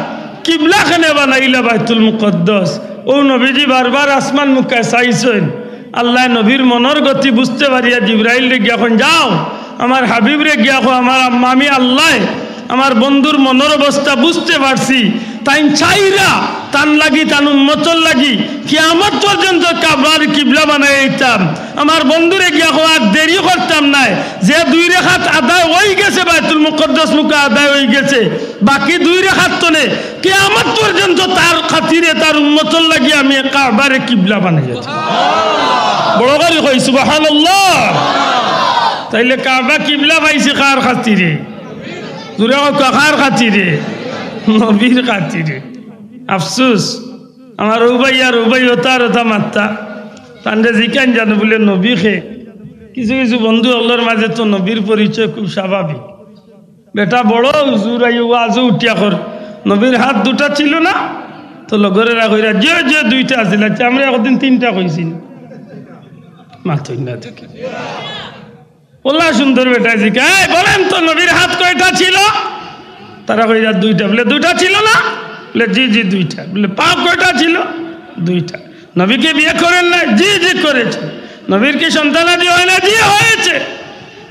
কিবলা কেনে বানাইলা বায়তুল মুকাদ্দাস?" অউ নবীজি বারবার আসমান মুখায় চাইছইন। আল্লায় নবীর মনর গতি বুঝতে পারিয়া জিব্রাইলরে গিয়া কইন, "যাও, আমার হাবিবরে গিয়া কও, আমার আম্মা, আমি আল্লায় আমার বন্ধুর মনর অবস্থা বুঝতে পারছি। তাইন চাইরা তান লাগি, তান উম্মতর লাগি কিয়ামত পর্যন্ত কাবার কিবলা বানাইয়া দিতাম। আমার বন্ধুরে গিয়া কওয়া, আর দেরি করতাম নায়, যে দুই রেখাত আদায় অইগেছে, বায়তুল মুকাদ্দাস মুখা আদায় অইগেছে, বাকি দুই রেখাত তনে কিয়ামত পর্যন্ত তার খাতিরে, তার উম্মতর লাগি আমি কাবারে কিবলা বানাইয়া দিতাম। বড় করি কই সুবহানাল্লাহ। তাইলে কাবা কিবলা পাইছে কার খাতিরে? জুরে কউক্কা, কার খাতিরে? নবীর খাতিরে। আফসুস, আমার অউ ভাই আর অউ ভাই অতা আর অতা মাততা। তানরে জিকাইন জানো বুলে নবী কে? কিছু কিছু বন্ধু অকলর মাঝে তো নবীর পরিচয় খুব স্বাভাবিক। বেটা বড় হুজুর আইয়া ওয়াজো উঠিয়া কর, নবীর হাত দুটা ছিল না? তো লগরেরা কইরা, "জি, জি, দুইটা আছিল।" আচ্ছা, আমরা একদিন তিনটা কইছি না? মাতইন না দেখি। ওলা সুন্দর বেটায় জিকায়, "এই বলেন তো, নবীর হাত কয়টা ছিল?" তারা কইরা, "দুইটা।" বলে, "দুইটা ছিল না?" বলে, "জি, জি, দুইটা।" বলে, "পাপ কয়টা ছিল?" "দুইটা।" "নবী কি বিয়ে করেন না?" "জি, জি, করেছেন।" "নবীর কি সন্তানাদি হয় না?" "জি, হয়েছে।"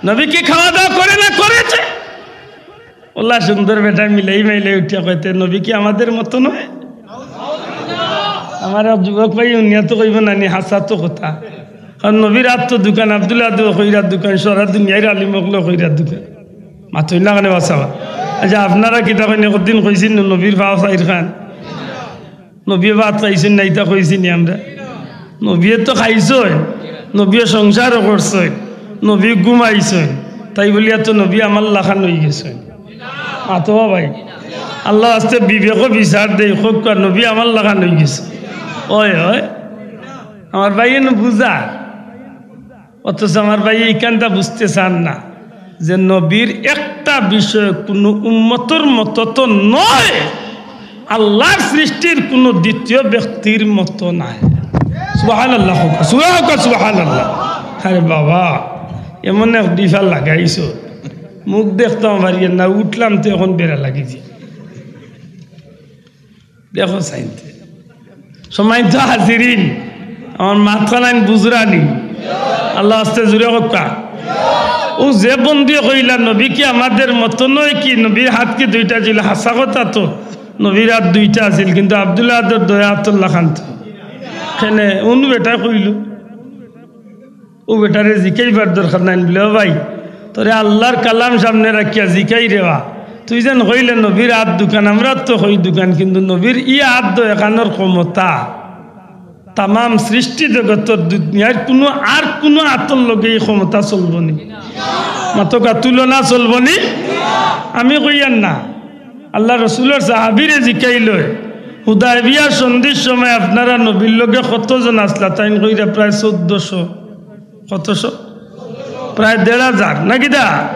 "নবী কি খাওয়া দাওয়া করে না?" "করেছে।" ওলা সুন্দর বেটায় মিলাই মাইলাই উঠিয়া কইতে, "নবী কি আমাদের মতো নয়?" আমার এক যুবক ভাই উনিয়া তো কইব না নি, হাছা তো কথা। কারণ নবীর আত তো দুখান, আব্দুল আদু কইরা দুখান, সারা দুনিয়ার আলিম অকলে কইরা দুখান। মাতইন না কেনে বাসাবা? আচ্ছা, আপনারা কিতা কইন, একদিন কইছেন না নবীর পাও চাইর খান? নবীয়ে ভাত খাইছইন না, ইতা কইছি নি আমরা? নবীয়ে তো খাইছইন, নবীয়ে সংসারও করছইন, নবী ঘুমাইছইন, তাই বলিয়া তো নবী আমার লাখান অইগেছইন? মাতো ভাই, আল্লাহ আস্তে বিবেকও বিচার দেই, কউক্কা নবী আমার লাখান অইগেছে। অয়, অয়, আমার ভাই এনে বুঝা। অথচ আমার ভাই ইখানটা বুঝতে চান না যে নবীর একটা বিষয় কুনু উম্মতর মতো তো নয়, আল্লাহর সৃষ্টির কুনু দ্বিতীয় ব্যক্তির মতো নায়। সুবহানাল্লাহ কউক্কা, সুবহানাল্লাহ। আরে বাবা, এমন এক ডিফা লাগাইছো, মুখ দেখতাম পারিয়ার না, উঠলাম তো এখন বেড়া লাগি যে। দেখো চাইনতে। সম্মানিত হাজিরিন, আমার মাতখানাইন বুঝরানি? আল্লাহ আস্তে জুরে কউক্কা। অউ যে বন্ধুয়ে কইলা, "নবী কি আমাদের মতো নয় কি? নবীর হাত কি দুইটা ছিল?" হাছা কথা তো, নবীর হাত দুইটা আছিল, কিন্তু আব্দুল আদর দয়া আতর লাখান তো। কেনে, অউ বেটায় কইল। অউ বেটারে জিকাইবার দরকার নাই বুলে, "ও ভাই, তোরে আল্লাহর কালাম সামনে রাখিয়া জিকাইরে বা, তুই যেন কইলে নবীর আত দুখান, আমরা তো কই দুখান, কিন্তু নবীর ই আত দো এখানোর ক্ষমতা তামাম সৃষ্টি জগতর দুনিয়ার কুনু আর কুনু আতর লগে ই ক্ষমতা চলবো নি?" মাতকা তুলনা চলবো নি? আমি কইয়ার না। আল্লাহ রসুলর সাহাবিরে জিকাইল, "হুদায়বিয়া সন্ধির সময় আপনারা নবীর লগে কতজন আছলা?" তাইন কইরা, "প্রায় চৌদ্দশো।" কতশো? প্রায় দেড় হাজার, নাকি দা?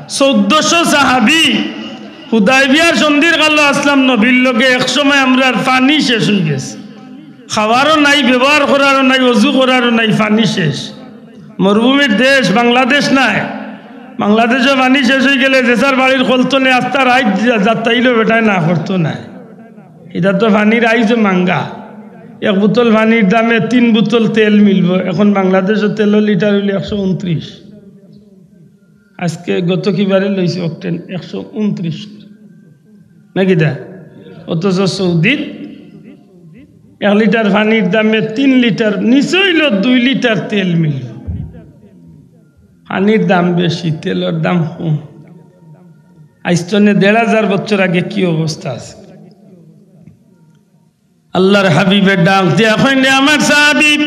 চৌদ্দশো সাহাবি হুদায়বিয়ার সন্ধির কালো আছলাম নবীর লগে। এক সময় আমরার পানি শেষ অইগেছে, খাওয়ারও নাই, ব্যবহার করারও নাই, অজু করারও নাই, পানি শেষ। মরুভূমির দেশ, বাংলাদেশ নায়। বাংলাদেশো পানি শেষ অইগেলে যে যার বাড়ির কল তলে আস্তা রাইত যা-, যাত্রাইলেও বেটায় না করতো নায়। ইটা তো পানির আইজও মাঙ্গা। এক বোতল পানির দামে তিন বোতল তেল মিলবো। এখন বাংলাদেশো তেলর লিটার অইলো একশো ঊনত্রিশ। আজকে গত কিবারে লইছে অকটেন একশো ঊনত্রিশ। নাকি দা? অথচ সৌদিত এক লিটার পানির দামে তিন লিটার, নিচে অইলো দুই লিটার তেল মিলবো। পানির দাম বেশি, তেলর দাম কম। আইজ তনে দেড় হাজার বছর আগে কি অবস্থা আছিল? আল্লাহর হাবিবে ডাক দিয়া কইন, "রে আমার সাহাবী,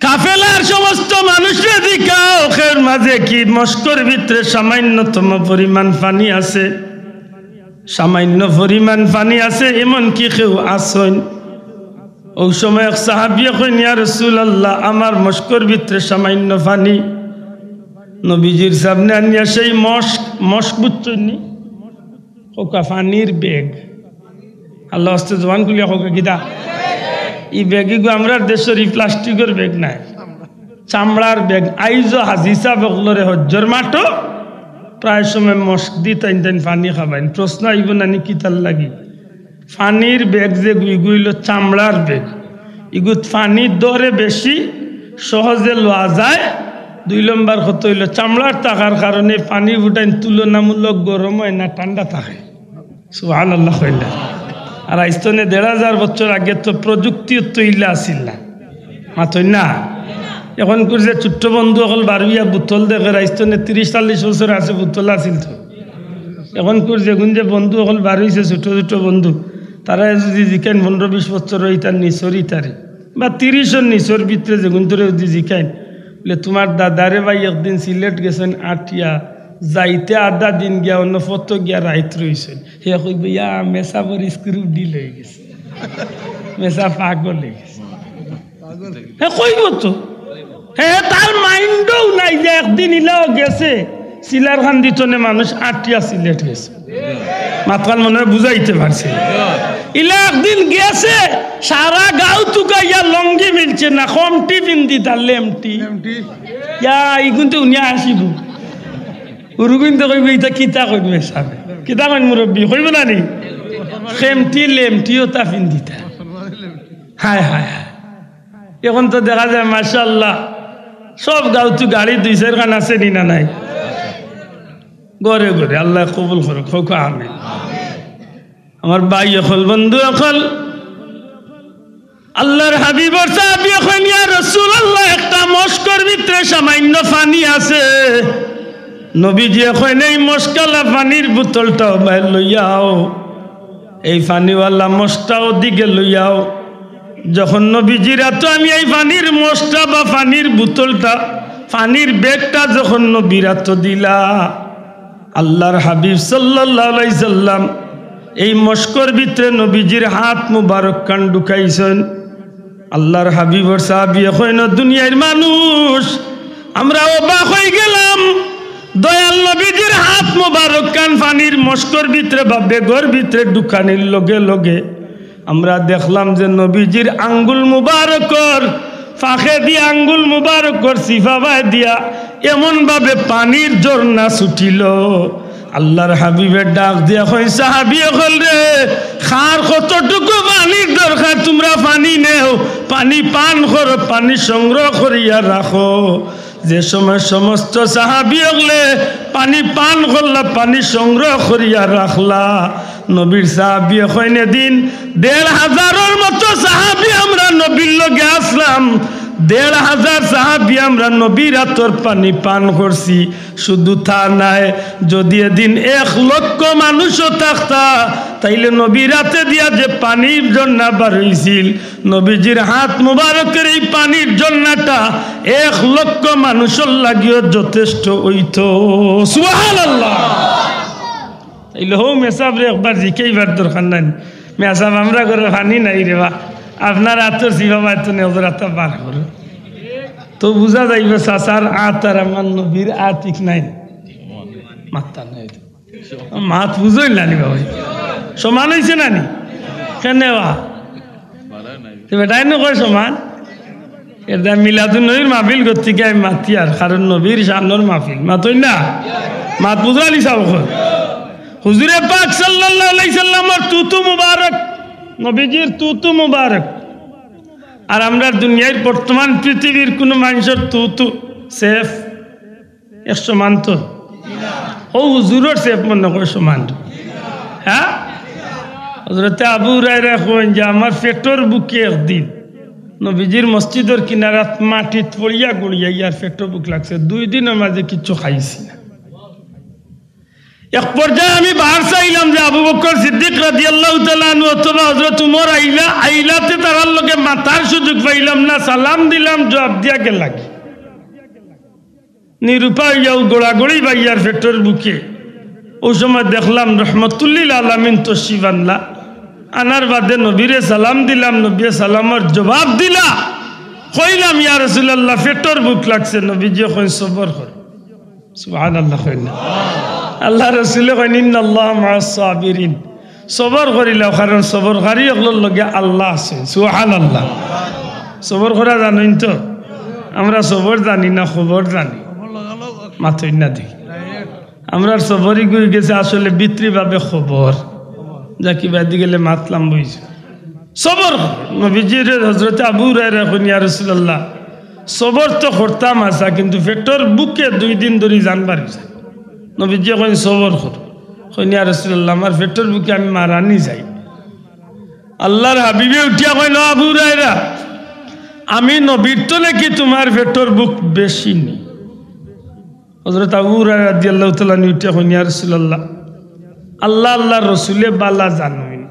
কাফেলার সমস্ত মানুষরে জিকাও, এর মাঝে কি মশকর ভিতরে সামান্যতম পরিমাণ পানি আছে? সামান্য পরিমাণ পানি আছে, এমন কি কেউ আছইন?" অউ সময় এক সাহাবিয়ে কইন, "ইয়া রাসূলুল্লাহ, আমার মশকর ভিতরে সামান্য পানি।" নবীজির সামনে আনিয়া সেই মশক, মশক বুঝছইন নি? কউক্কা পানির ব্যাগ। আল্লাহ আস্তে জবান খুলিয়া কউক্কা কিতা? ই ব্যাগ ইগু আমরার দেশর ই প্লাস্টিকর ব্যাগ নায়, চামড়ার ব্যাগ। আইজও হাজি সাব অকলরে হজ্জর মাঠো প্রায় সময় মশক দি তাইন তাইন পানি খাবাইন। প্রশ্ন আইবো না নি কিতার লাগি? পানির ব্যাগ যেগু, ইগু অইলো চামড়ার ব্যাগ। ইগুত পানি ধরে বেশি, সহজে লওয়া যায়। দুই নম্বর কথা অইলো, চামড়ার থাকার কারণে পানি ফুটাইন তুলনামূলক গরম অয় না, ঠান্ডা থাকে। সুবহানাল্লাহ কইলা। আর আইজ তনে দেড় হাজার বছর আগে তো প্রযুক্তি তো ইলা আছিল না, মাতইন না। অখনকুর যে ছোট্ট বন্ধু অকল বারইয়া বোতল দেখের, আইজ তনে তিরিশ চল্লিশ বছর আছে বোতল আছিল তো। অখনকুর যেগুন যে বন্ধু অকল বারইছে, ছোট ছোট বন্ধু, তারারে যুদি জিকাইন পনরো বিশ বছরর ইতার নিচর ইতারে, বা তিরিশর নিচর ভিতরে যেগুনতরে যুদি জিকাইন, বুলে, "তুমার দাদারে ভাই একদিন সিলেট গেছইন আটিয়া, যাইতে আধা দিন গিয়া অনো ফথো গিয়া রাইত রইছইন।" হে কইবো, "ইয়া, মেসাবর স্ক্রু ঢিল অইগেছে, মেসা পাগল অইগেছে।" হে কইবো তো, হে তার মাইন্ডও নাই যে একদিন ইলাও গেছে, সিলার খান্দি তনে মানুষ আটিয়া সিলেট গেছে। মাতখান মনে অয় বুঝাইতে পারছি। ইলা একদিন গেছে, সারা গাউ তুকাইয়া লঙ্গি মিলছে না, কমটি পিন্দিতা, লেমটি। ইয়া, ইগুনতে উনিয়া আসিবো। উরুগুনতে কইবো, "ইতা কিতা কইন মেসাবে? কিতা কইন মুরব্বি?" কইবো না নি? খেমটি, লেমটি অতা পিন্দিতা। হায়, হায়, হায়। অখন তো দেখা যায়, মাশাআল্লাহ, সব গাউতু গাড়ি দুই চাইরখান আছে নি না নাই? ঘরে ঘরে, আল্লায় কবুল করুক, কউক্কা আমিন। আমার ভাই অকল, বন্ধু অকল, আল্লার হাবিবর সাহাবী অকল, "ইয়া রাসূলুল্লাহ, একটা মশকর ভিতরে সামান্য পানি আছে।" নবীজিয়ে কইন, "এই মশকআলা পানির বোতলটা অবায় লইয়া আও, এই পানিওয়ালা মশকটা অদিকে লইয়া আও।" যখন নবীজির আতো আমি এই পানির মশকটা বা পানির বোতলটা, পানির ব্যাগটা যখন নবীর আতো দিলা, আল্লার হাবিব সাল্লাল্লাহু আলাইহি সাল্লাম এই মশকর ভিতরে নবীজির আত মুবারকখান ঢুকাইছইন। আল্লার হাবিবর সাহাবীয়ে কইন, "দুনিয়ার মানুষ, আমরা অবাক অইগেলাম, দয়াল নবীজির আত মুবারকখান পানির মশকর ভিতরে বা ব্যাগর ভিতরে ঢুকানির লগে লগে আমরা দেখলাম যে নবীজির আঙ্গুল মুবারকর ফাঁকেদি আঙ্গুল মুবারকর চিফাবায় দিয়া এমনভাবে পানির ঝর্ণা ছুটিলো।" আল্লার হাবিবে ডাক দিয়া কইন, "সাহাবী অকলরে, কার কতটুকু পানির দরকার, তুমরা পানি নেও, পানি পান করো, পানি সংগ্রহ করিয়া রাখো।" যে সময় সমস্ত সাহাবী অকলে পানি পান করলা, পানি সংগ্রহ করিয়া রাখলা, নবীর সাহাবীয়ে কইন, এদিন দেড় হাজারর মতো সাহাবী আমরা নবীর লগে আছলাম, দেড় হাজার সাহাবী আমরা নবীর আতর পানি পান করছি। শুধু তা নায়, যুদি এদিন এক লক্ষ মানুষও থাকতা, তাইলে নবীর আতে দিয়া যে পানির ঝর্ণা বার অইছিল, নবীজির আত মুবারকর এই পানির ঝর্ণাটা এক লক্ষ মানুষর লাগিও যথেষ্ট অইতো। সুবহানাল্লাহ। তাইলে হউ মেসাবরে একবার জিকাইবার দরকার নাই? "মেসাব, আমরা ঘরো পানি নাই রে বা, আপনার আতর চিফাবায় তো নেজর আতর বার করো।" তো বুঝা যাইবো চাচার আত আর আমার নবীর আত এক নায়। মাত্তা নাই তো। মাত বুঝইন না নি বাবা? সমান অইছে না নি? কেনে বা? তে বেটাইন নু কয় সমান। এটা মিলাদুন নবীর মাহফিল গতিকে আমি মাতিয়ার, কারণ নবীর শানর মাহফিল। মাতইন না? মাত বুঝরা নি সাব অকল? হুজুরে পাক সাল্লাল্লাহু আলাইহি সাল্লামর থুথু মুবারক, নবীজির থুথু মুবারক। আর আমরা দুনিয়ার বর্তমান পৃথিবীর কুনু মানষর থুথু safe? এক সমান তো? অউ হুজুরর safe মনে কয় সমান। হ্যাঁ? হযরতে আবু হুরায়রা কইন যে আমার পেটর ভুকে একদিন নবীজির মসজিদর কিনারাত মাটিত পড়িয়া গড়িয়া ইয়ার পেটর ভুক লাগছে, দুই দিনর মাঝে কিচ্ছু খাইছি না। এক পর্যায়ে আমি বার চাইলাম যে আবু বকর সিদ্দিক রাদিয়াল্লাহু তাআলা আনহু অথবা হযরত উমর আইলা, আইলাতে তারার লগে মাতার সুযোগ পাইলাম না, সালাম দিলাম, জুয়াব দিয়া গেলাগি। নিরুপায় অইয়াউ গড়াগড়ি বাইয়ার পেটর ভুকে। অউ সময় দেখলাম রহমতুল্লিল আলামিন তশরিফ আনলা। আনার বাদে নবীরে সালাম দিলাম, নবীয়ে সালামর জুয়াব দিলা। কইলাম, "ইয়া রাসুলাল্লাহ, পেটর ভুক লাগছে।" নবীজিয়ে কইন, "সবর কর।" সুবহানাল্লাহ কইন না? আল্লার রসুলে কইন, "ইন্নাল্লাহা মাআস সাবিরিন।" সবর করিলাও, কারণ সবরকারী অকলর লগে আল্লাহ আছে। সুবহানাল্লাহ। সবর করা জানইন তো? আমরা সবর জানি না, খবর জানি। মাতইন না দেখি। আমরার সবর ইগু অইগেছে আসলে ভিতরিভাবে খবর। যা কিবাদি গেলে মাতলাম বইছে। সবর। নবীজিরে হযরতে আবু হুরায়রায় কইন, "ইয়া রাসুলাল্লাহ, সবর তো করতাম আছা, কিন্তু পেটর ভুকে দুই দিন ধরি জান বারই যায়। নবীজিয়ে কইন, "সবর করো।" কইন, "ইয়া রাসূলুল্লাহ, আমার পেটর ভুকে আমি মারা নি যাই।" আল্লাহর হাবিবে উঠিয়া কইন, "ও আবু হুরায়রা, আমি নবীর তো নাকি তুমার পেটর ভুক বেশি নি?" হযরত আবু হুরায়রা রাদিয়াল্লাহু তাআলা আনহু উঠিয়া কইন, "ইয়া রাসূলুল্লাহ, আল্লাহ, আল্লাহর রসুলে বালা জানইন,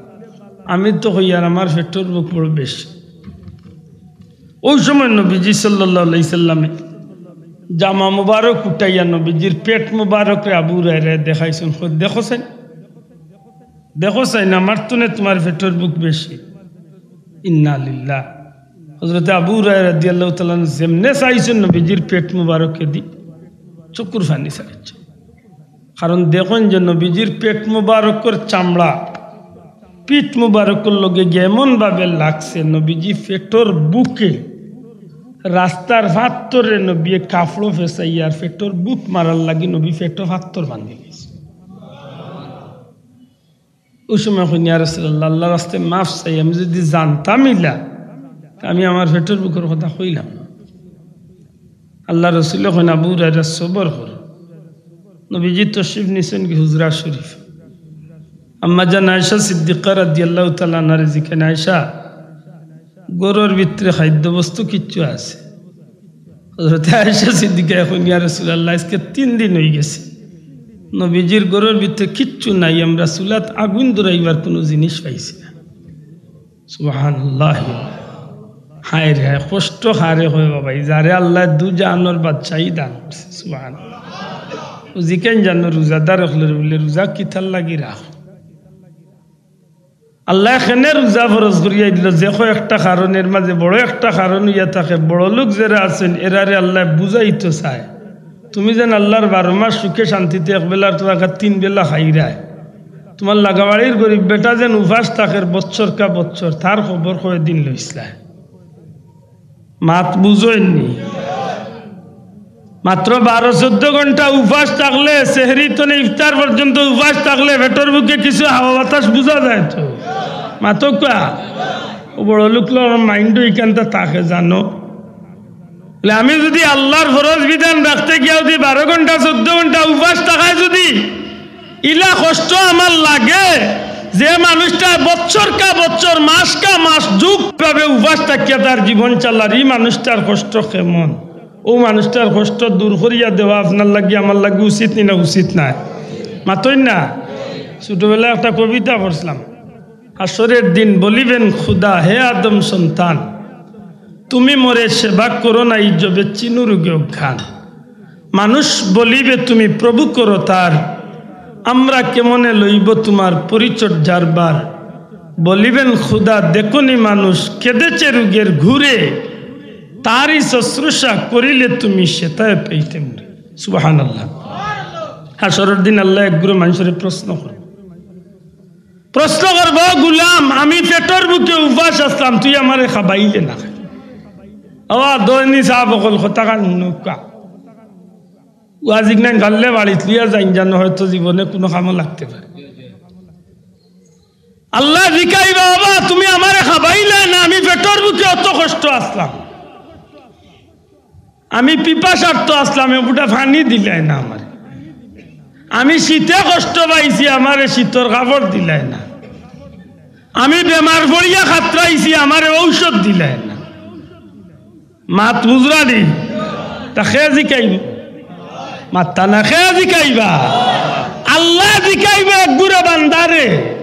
আমি তো কইয়ার আমার পেটর ভুক বড় বেশি।" অউ সময় নবীজি সাল্লাল্লাহু আলাইহি সাল্লামে জামা মুবারক উঠাইয়া নবীজির পেট মুবারকরে আবু হুরায়রায় দেখাইছইন, কইন, "দেখো চাইন, দেখো চাইন, আমার তো নে তুমার পেটর ভুক বেশি।" ইন্না লিল্লাহ। হযরতে আবু হুরায়রা রাদিয়াল্লাহু তাআলা আনহু যেমনে চাইছইন নবীজির পেট মুবারকেদি, চকুর পানি ছাড়িছইন। কারণ দেখইন যে নবীজির পেট মুবারকর চামড়া পিঠ মুবারকর লগে গিয়া এমন ভাবে লাগছে, নবীজি পেটর ভুকে রাস্তার পাত্থরে নবীয়ে কাপড় ফেছাইয়া আর পেটর ভুক মারার লাগি নবী পেটো পাত্থর বান্ধি গেছে। অউ সময় কইন, "ইয়া রাসূলুল্লাহ, আল্লাহর রাস্তায় মাফ চাই, আমি যুদি জানতাম ইলা, তে আমি আমার পেটর ভুকর কথা কইলাম না।" আল্লাহর রসুলে কইন, "আবু হুরায়রা, সবর করো।" নবীজি তশরিফ নিছইন কি হুজরা শরিফ। আম্মা জান আয়েশা সিদ্দিকা রাদিয়াল্লাহু তাআলা আনহারে জিকাইন, "আয়েশা, ঘরর ভিতরে খাদ্যবস্তু কিচ্ছু আছে?" হযরতে আয়েশা সিদ্দিকায় কইন, "ইয়া রাসূলুল্লাহ, আইজকে তিন দিন অইগেছে, নবীজির ঘরর ভিতরে কিচ্ছু নাই, আমরা চুলাত আগুন ধরাইবার কুনু জিনিস পাইছি না।" সুবহানাল্লাহ। হায় রে হায়, কষ্ট কারে কয় বাবা, ই যারে আল্লায় দু জাহানর বাদশাহী দান করছে। সুবহানাল্লাহ। অউ জিকাইন জানো রোজাদার অকলরে, বুলে, "রোজা কিতার লাগি রাখো?" আল্লায় কেনে রোজা ফরজ করিয়া দিলো, যে কয় একটা কারণ, এর মাঝে বড় একটা কারণ অইয়া থাকে, বড় লোক যেরা আছইন, এরারে আল্লায় বুঝাইতো চায়, তুমি যেন আল্লাহর বারো মাস সুখে শান্তিতে এক বেলার তো থাকাত তিন বেলা খাইরায়, তুমার লাগাবাড়ির গরিব বেটা যেন উপাস থাকের বছর কা বছর, তার খবর কয়দিন লইছলায়? মাত বুঝইন নি? মাত্র বারো চৌদ্দ ঘন্টা উপাস থাকলে, সেহরি তনে ইফতার পর্যন্ত উপাস থাকলে, পেটর ভুকে কিছু হাওয়া বাতাস বুঝা যায় তো? মাতউক্কা। অউ বড় লোকর মাইন্ডো ইখানতা থাকে জানো। বলে, আমি যুদি আল্লাহর ফরজ বিধান রাখতে গিয়া যুদি বারো ঘন্টা, চৌদ্দ ঘন্টা উপাস থাকায় যুদি ইলা কষ্ট আমার লাগে, যে মানুষটা বছর কা বছর, মাস কা মাস যুগ ভাবে উপাস থাকিয়া তার জীবন চালার, ই মানুষটার কষ্ট কেমন? অউ মানুষটার কষ্ট দূর করিয়া দেওয়া আপনার লাগি, আমার লাগি উচিত নি না উচিত নায়? মাতইন না? ছোটবেলায় একটা কবিতা পড়ছিলাম। হাশরের দিন বলিবেন খুদা, "হে আদম সন্তান, তুমি মোরে সেবা করো নাই, যবে চিনু রোগে অজ্ঞান।" মানুষ বলিবে, "তুমি প্রভু করো তার, আমরা কেমনে লইব তোমার পরিচর্যার ভার?" বলিবেন খুদা, "দেখনি মানুষ কেঁদেছে রোগের ঘুরে, তারই শুশ্রূষা করিলে তুমি সেতায় পাইতে মোরে।" সুবহানাল্লাহ। হাশরর দিন আল্লায় এক গুরু মানুষরে প্রশ্ন করইন, প্রশ্ন করইন, "ও গুলাম, আমি পেটর ভুকে উপাস আছলাম, তুই আমারে খাবাইলে না।" আবার দৈনি সাব অকল কথা কান নুকা। ওয়াজিক নাই, গাল্লে বাড়িত লিয়া যাইন, জানো হয়তো জীবনে কুনু কামো লাগতে পারে। আল্লায় জিকাইবা, "বাবা, তুমি আমারে খাবাইলায় না, আমি পেটর ভুকে অত কষ্ট আছলাম।" আমি পিপাসার্ত আছলাম, এ ফুটা পানি দিলায় না আমারে। আমি শীতে কষ্ট পাইছি, আমারে শীতর কাপড় দিলায় না। আমি বেমার পড়িয়া খাতরাইছি, আমারে ঔষধ দিলায় না। মাত বুঝরা নি? তা কে জিকাইব? মাত্তা না, কে জিকাইবা? আল্লায় জিকাইবা এক গুরু বান্দারে।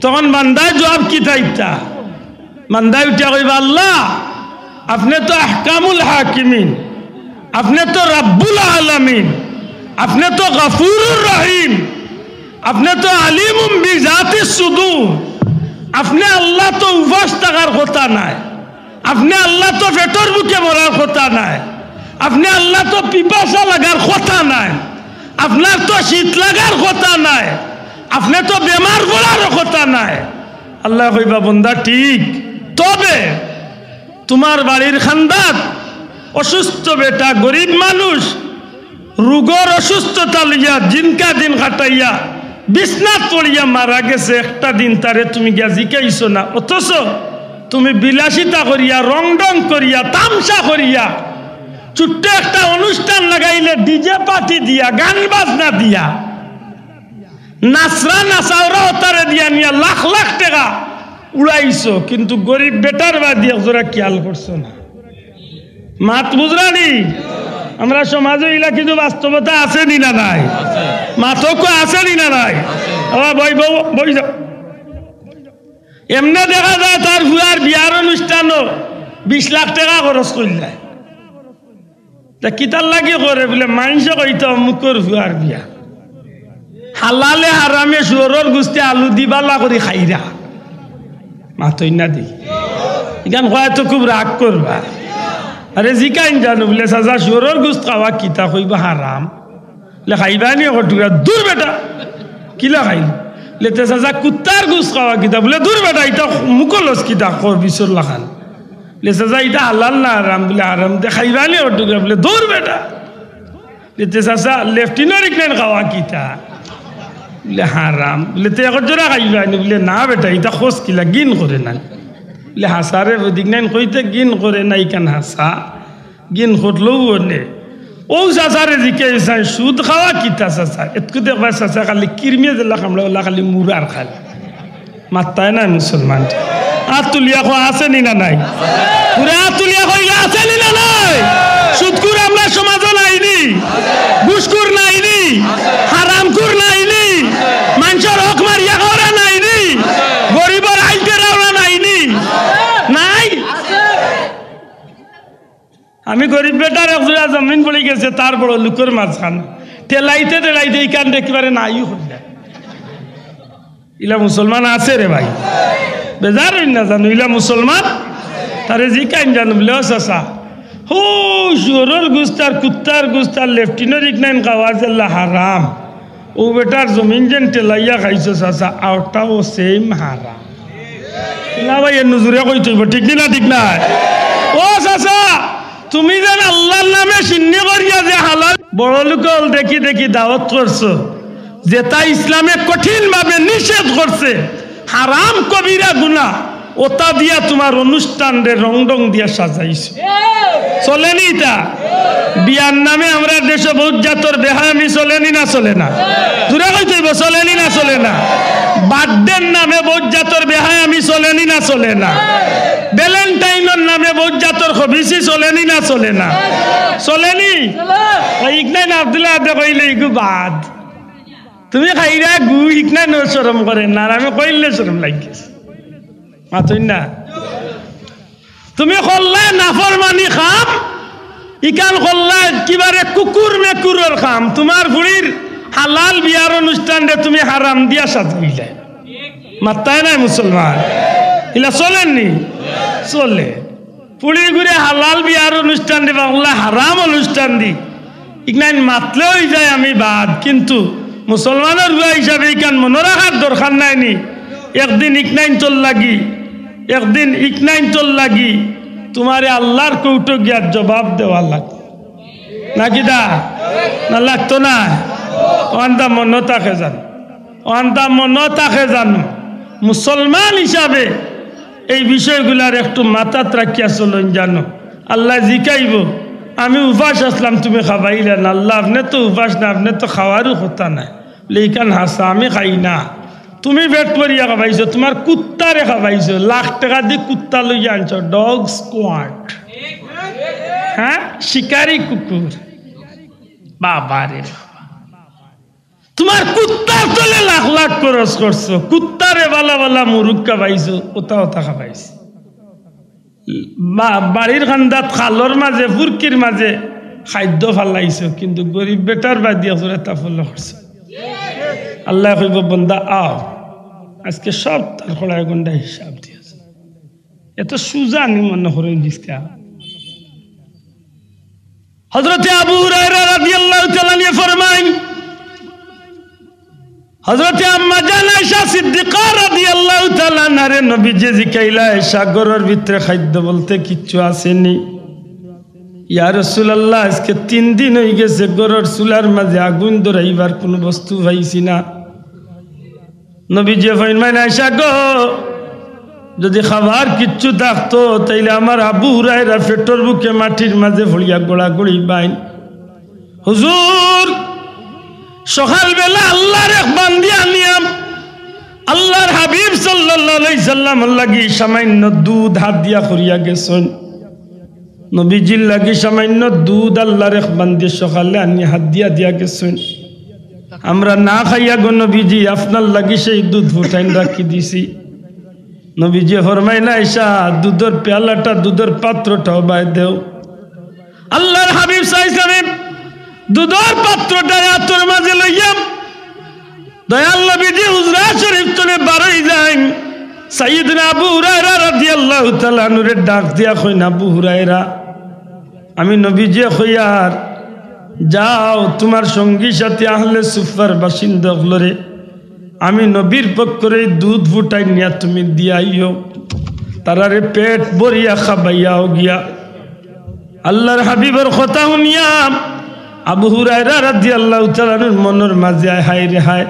তখন বান্দায় জুয়াব কিতা দিতা? বান্দায় উঠিয়া কইবা, "আল্লাহ, আপনে তো আহকামুল হাকিমিন, আপনে তো রাব্বুল আলামিন, আপনে তো গাফুরুর রহিম, আপনে তো আলিমুম বিজাতিস সুদুর, আপনে আল্লাহ তো উপাস থাকার কথা নায়, আপনে আল্লাহ তো পেটর ভুকে মরার কথা নায়, আপনে আল্লাহ তো পিপাসা লাগার কথা নায়, আপনার তো শীত লাগার কথা নায়, আপনে তো বেমার পড়ারও কথা নায়।" আল্লায় কইবা, "বন্দা ঠিক, তবে তুমার বাড়ির কান্দাত অসুস্থ বেটা, গরিব মানুষ, রোগর অসুস্থতা লইয়া দিনকা দিন কাটাইয়া বিছনাত পড়িয়া মারা গেছে, একটা দিন তারে তুমি গিয়া জিকাইছো না, অথচ তুমি বিলাসিতা করিয়া, রংডং করিয়া, তামশা করিয়া, ছোট্ট একটা অনুষ্ঠান লাগাইলে ডিজে পার্টি দিয়া, গান বাজনা দিয়া, নাচরা নাচাওরা অতারে দিয়া নিয়া লাখ লাখ টেকা উড়াইছো, কিন্তু গরিব বেটার বায়দি একজরা খিয়াল করছো না। মাত বুঝরানি? আমরার সমাজো ইলা কিন্তু বাস্তবতা আছে নি না নাই? মাতকো আছে নি না নাই? আবার বই বউ বই যাও। এমনে দেখা যায় তার ফুয়ার বিয়ার অনুষ্ঠানো বিশ লাখ টেকা খরচ করিলায়। তে কিতার লাগি করে বুলে, মাইনষে কইতো অমুকর ফুয়ার বিয়া। হালালে হারামে শুয়রর গুস্তে আলু দি বালা করি খাইরা। মাতইন না দি। ইখান কইয়া তো খুব রাগ করবা। আরে জিকাইন জানো বুলে, "চাচা, শুয়রর গুস্ত খাওয়া কিতা?" কইবা, "হারাম।" বুলে, "খাইবা নি এক টুকরা?" "দূর বেটা, কিলা খাইল?" বুলে, "তে চাচা, কুত্তার গুস্ত খাওয়া কিতা?" বুলে, "দূর বেটা, ইতা মুখো লস কিতা, খবিসর লাখান।" বুলে, "চাচা, ইতা হালাল না হারাম?" বুলে, "হারাম।" "তে খাইবা নি এক টুকরা?" বুলে, "দূর বেটা।" বুলে, "তে চাচা, লেফটিনর ইকনাইন খাওয়া কিতা?" বুলে, "হারাম।" বুলে, "তে একজরা খাইবা নি?" বুলে, "না বেটা, ইতা খোস কিলা, ঘিন করে না।" বুলে, "হাছা রে, বুদিক নাইন কইতে ঘিন করে না, ইখান হাছা।" ঘিন করলেও অনে। ও চাচারে জিকাইছইন, "সুদ খাওয়া কিতা চাচা?" এতকু দেখবা চাচা খালি কিরমিয়ে যেলা কামড়া, ওলা খালি মুরার খালি। মাত্তায় নাই মুসলমান। আত তুলিয়া কও, আছে নি না নাই? পুরা আত তুলিয়া কইলে আছে নি না নাই? সুদখুর আমরার সমাজো নাই নি? ঘুষখুর নাই নি? হারামখুর নাই নি? মাইনষর হক মারিয়া খাওরা নাই নি? গরিবর আইল টেরাওরা নাই নি? নাই? আমি গরিব বেটার একজরা জমিন পড়ি গেছে, তার বড় লোকর মাঝখান। ঠেলাইতে ঠেলাইতে ইখান একেবারে নাইও করিলা। ইলা মুসলমান আছে রে ভাই? বেজার অইন না জানো, ইলা মুসলমান। তারে জিকাইন জানো বুলে, "ও চাচা, হো শুয়রর গুস্ত আর কুত্তার গুস্ত আর লেফটিনর ইকনাইন খাওয়া যেলা হারাম।" ও বেটার জমিন যেন ঠেলাইয়া খাইছো চাচা, অউটাও সেম হারাম। না ভাই, এর নজরে কইতে অইবো, ঠিক নি না? ঠিক না? ও চাচা, তুমি যেন আল্লার নামে শিন্নি করিয়া যে হালাল বড় লোক অকল দেখি দেখি দাওয়াত করছো, যেটা ইসলামে কঠিনভাবে নিষেধ করছে, হারাম কবিরা গুনাহ, ওটা দিয়া তুমার অনুষ্ঠানরে রংডং দিয়া সাজাইছো। চলে নি ইটা? বিয়ার নামে আমরার দেশো বউত জাতর বেহায়ামি চলে নি না চলে না? জুরে কইতে অইবো, চলে নি না চলে না? বার্থডের নামে বউত জাতর বেহায়ামি চলে নি না চলে না? ভ্যালেন্টাইনর নামে বউত জাতর খবিসি চলে নি না চলে না? চলে নি? ওই ইকনাইন আব্দুল্লাহ আদে কইলে ইগু বাদ। তুমি খাইরা গু, ইকনাইন শরম করে না, আর আমি কইলে শরম লাগে। মাতইন না। তুমি করলায় নাফরমানি কাম, ইখান করলায় একেবারে কুকুর মেকুরর কাম। তুমার ফুড়ির হালাল বিয়ার অনুষ্ঠানরে তুমি হারাম দিয়া সাজাইলায়। মাত্তায় নাই মুসলমান। ইলা চলের নি? চলে। ফুড়িগুরে হালাল বিয়ার অনুষ্ঠান দিবা, অলা হারাম অনুষ্ঠান দি। ইকনাইন মাতলে অইযায় আমি বাদ, কিন্তু মুসলমানর ফুয়া হিসাবে ইখান মনো রাখার দরকার নাই নি? একদিন ইকনাইনতর লাগি, একদিন ইকনাইনতর লাগি তুমারে আল্লার কোর্টো গিয়া জবাব দেওয়া লাগবো। না কিতা? না লাগতো না? অখানতা মনো থাকে জানো। অখানতা মনো থাকে জানো। মুসলমান হিসাবে এই বিষয়গুলার একটু মাথাত রাখিয়া চলইন জানো। আল্লায় জিকাইবো, "আমি উপাস আছলাম, তুমি খাবাইলা না।" "আল্লা, আপনে তো উপাস না, আপনে তো খাওয়ারও কথা নায়।" বুলে, "ইখান হাছা, আমি খাই না।" তুমি পেট ভরিয়া খাবাইছো, তুমার কুত্তারে খাবাইছো, লাখ টেকা দি কুত্তা লইয়া আনছো, ডগ স্কোয়াড। হ্যাঁ, শিকারি কুকুর। বাবা রে বাবা, তুমার কুত্তার তলে লাখ লাখ খরচ করছো, কুত্তারে বালা বালা মুরুগ খাবাইছো, ওটা ওটা খাবাইছো। বা-, বাড়ির কান্দাত খালর মাঝে, ফুরকির মাঝে খাদ্য ফালাইছো, কিন্তু গরিব বেটার বায়দি একজরা তা ফলো করছো। আল্লায় কইবো, "বন্দা, আও, আজকে সব তার কড়ায় গন্ডা হিসাব দিয়াছে।" এত সুজা নি মনো করইন জিনিসটা। হযরতে আবু হুরায়রা রাদিয়াল্লাহু তাআলা আনহু ফরমাইন, হযরতে আম্মা জান আয়েশা সিদ্দিকা রাদিয়াল্লাহু তাআলা আনহারে নবীজিয়ে জিকাইলা, "আয়েশা, ঘরর ভিতরে খাদ্য বলতে কিচ্ছু আছে নি?" "ইয়া রাসূলুল্লাহ, আজকে তিন দিন অইগেছে, ঘরর চুলার মাঝে আগুন ধরাইবার কুনু বস্তু পাইছি না।" নবীজিয়ে ফরমাইন, "আয়েশা গো, যদি খাবার কিচ্ছু থাকতো, তাইলে আমার আবু হুরায়রা পেটর ভুকে মাটির মাঝে পড়িয়া গড়াগড়ি বাইন। হুজুর, সকালবেলা আল্লাহর এক বান্দি আনিয়াম, আল্লাহর হাবিব সাল্লাল্লাহু আলাইহি সাল্লামর লাগি সামান্য দুধ হাদিয়া করিয়া গেছইন। নবীজির লাগি সামান্য দুধ আল্লাহর এক বান্দি সকালে আনিয়া হাদিয়া দিয়া গেছইন। আমরা না খাইয়া গো নবীজি, আপনার লাগি সেই দুধ ফুটাইন রাখি দিছি। নবীজি ফরমাইন, আয়েশা, দুধর পেয়ালাটা, দুধর পাত্রটাও বায় দেও। আল্লাহর হাবিব সাল্লাল্লাহু আলাইহি ওয়াসাল্লাম দুধর পাত্রটা আতর মাঝে লইয়া দয়াল নবীজি হুজরা শরীফ তনে বারই যাইন। সাইয়েদনা আবু হুরায়রা রাদিয়াল্লাহু তাআলা আনহুরে ডাক দিয়া কইন, আবু হুরায়রা, আমি নবীজিয়ে কইয়ার, যাও তুমার সঙ্গী সাথী আহলে সুফার বাসিন্দা অকলরে আমি নবীর পক্ষরে দুধ ফুটাই নিয়া তুমি দিয়াইও, তারারে পেট ভরিয়া খাবাইয়াও গিয়া। আল্লাহর হাবিবর কথা হুনিয়া আবু হুরায়রা রাদিয়াল্লাহু তাআলা আনহুর মনর মাঝে আয়, হায় রে হায়,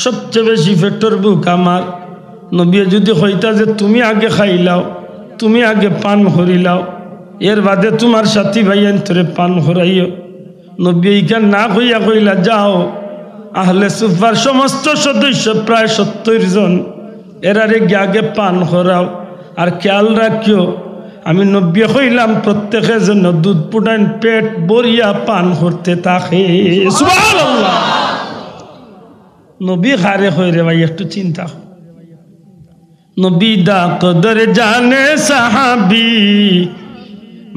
সবচেয়ে বেশি পেটর ভুক আমার। নবীয়ে যদি কইতা যে তুমি আগে খাইলাও, তুমি আগে পান করিলাও, এর বাদে তুমার সাথী ভাইয়াইন্তরে পান করাইও। নবীয়ে ইখান না কইয়া কইলা, যাও, আহলে সুফার সমস্ত সদস্য প্রায় সত্তইর জন, এরারে গিয়া আগে পান করাও। আর খেয়াল রাখিও, আমি নবীয়ে কইলাম প্রত্যেকে যেন দুধ ফুটাইন পেট ভরিয়া পান করতে থাকে। সুবহানাল্লাহ। নবী কারে কয় রে ভাই, একটু চিন্তা কর। নবী দা কদর জানে সাহাবী,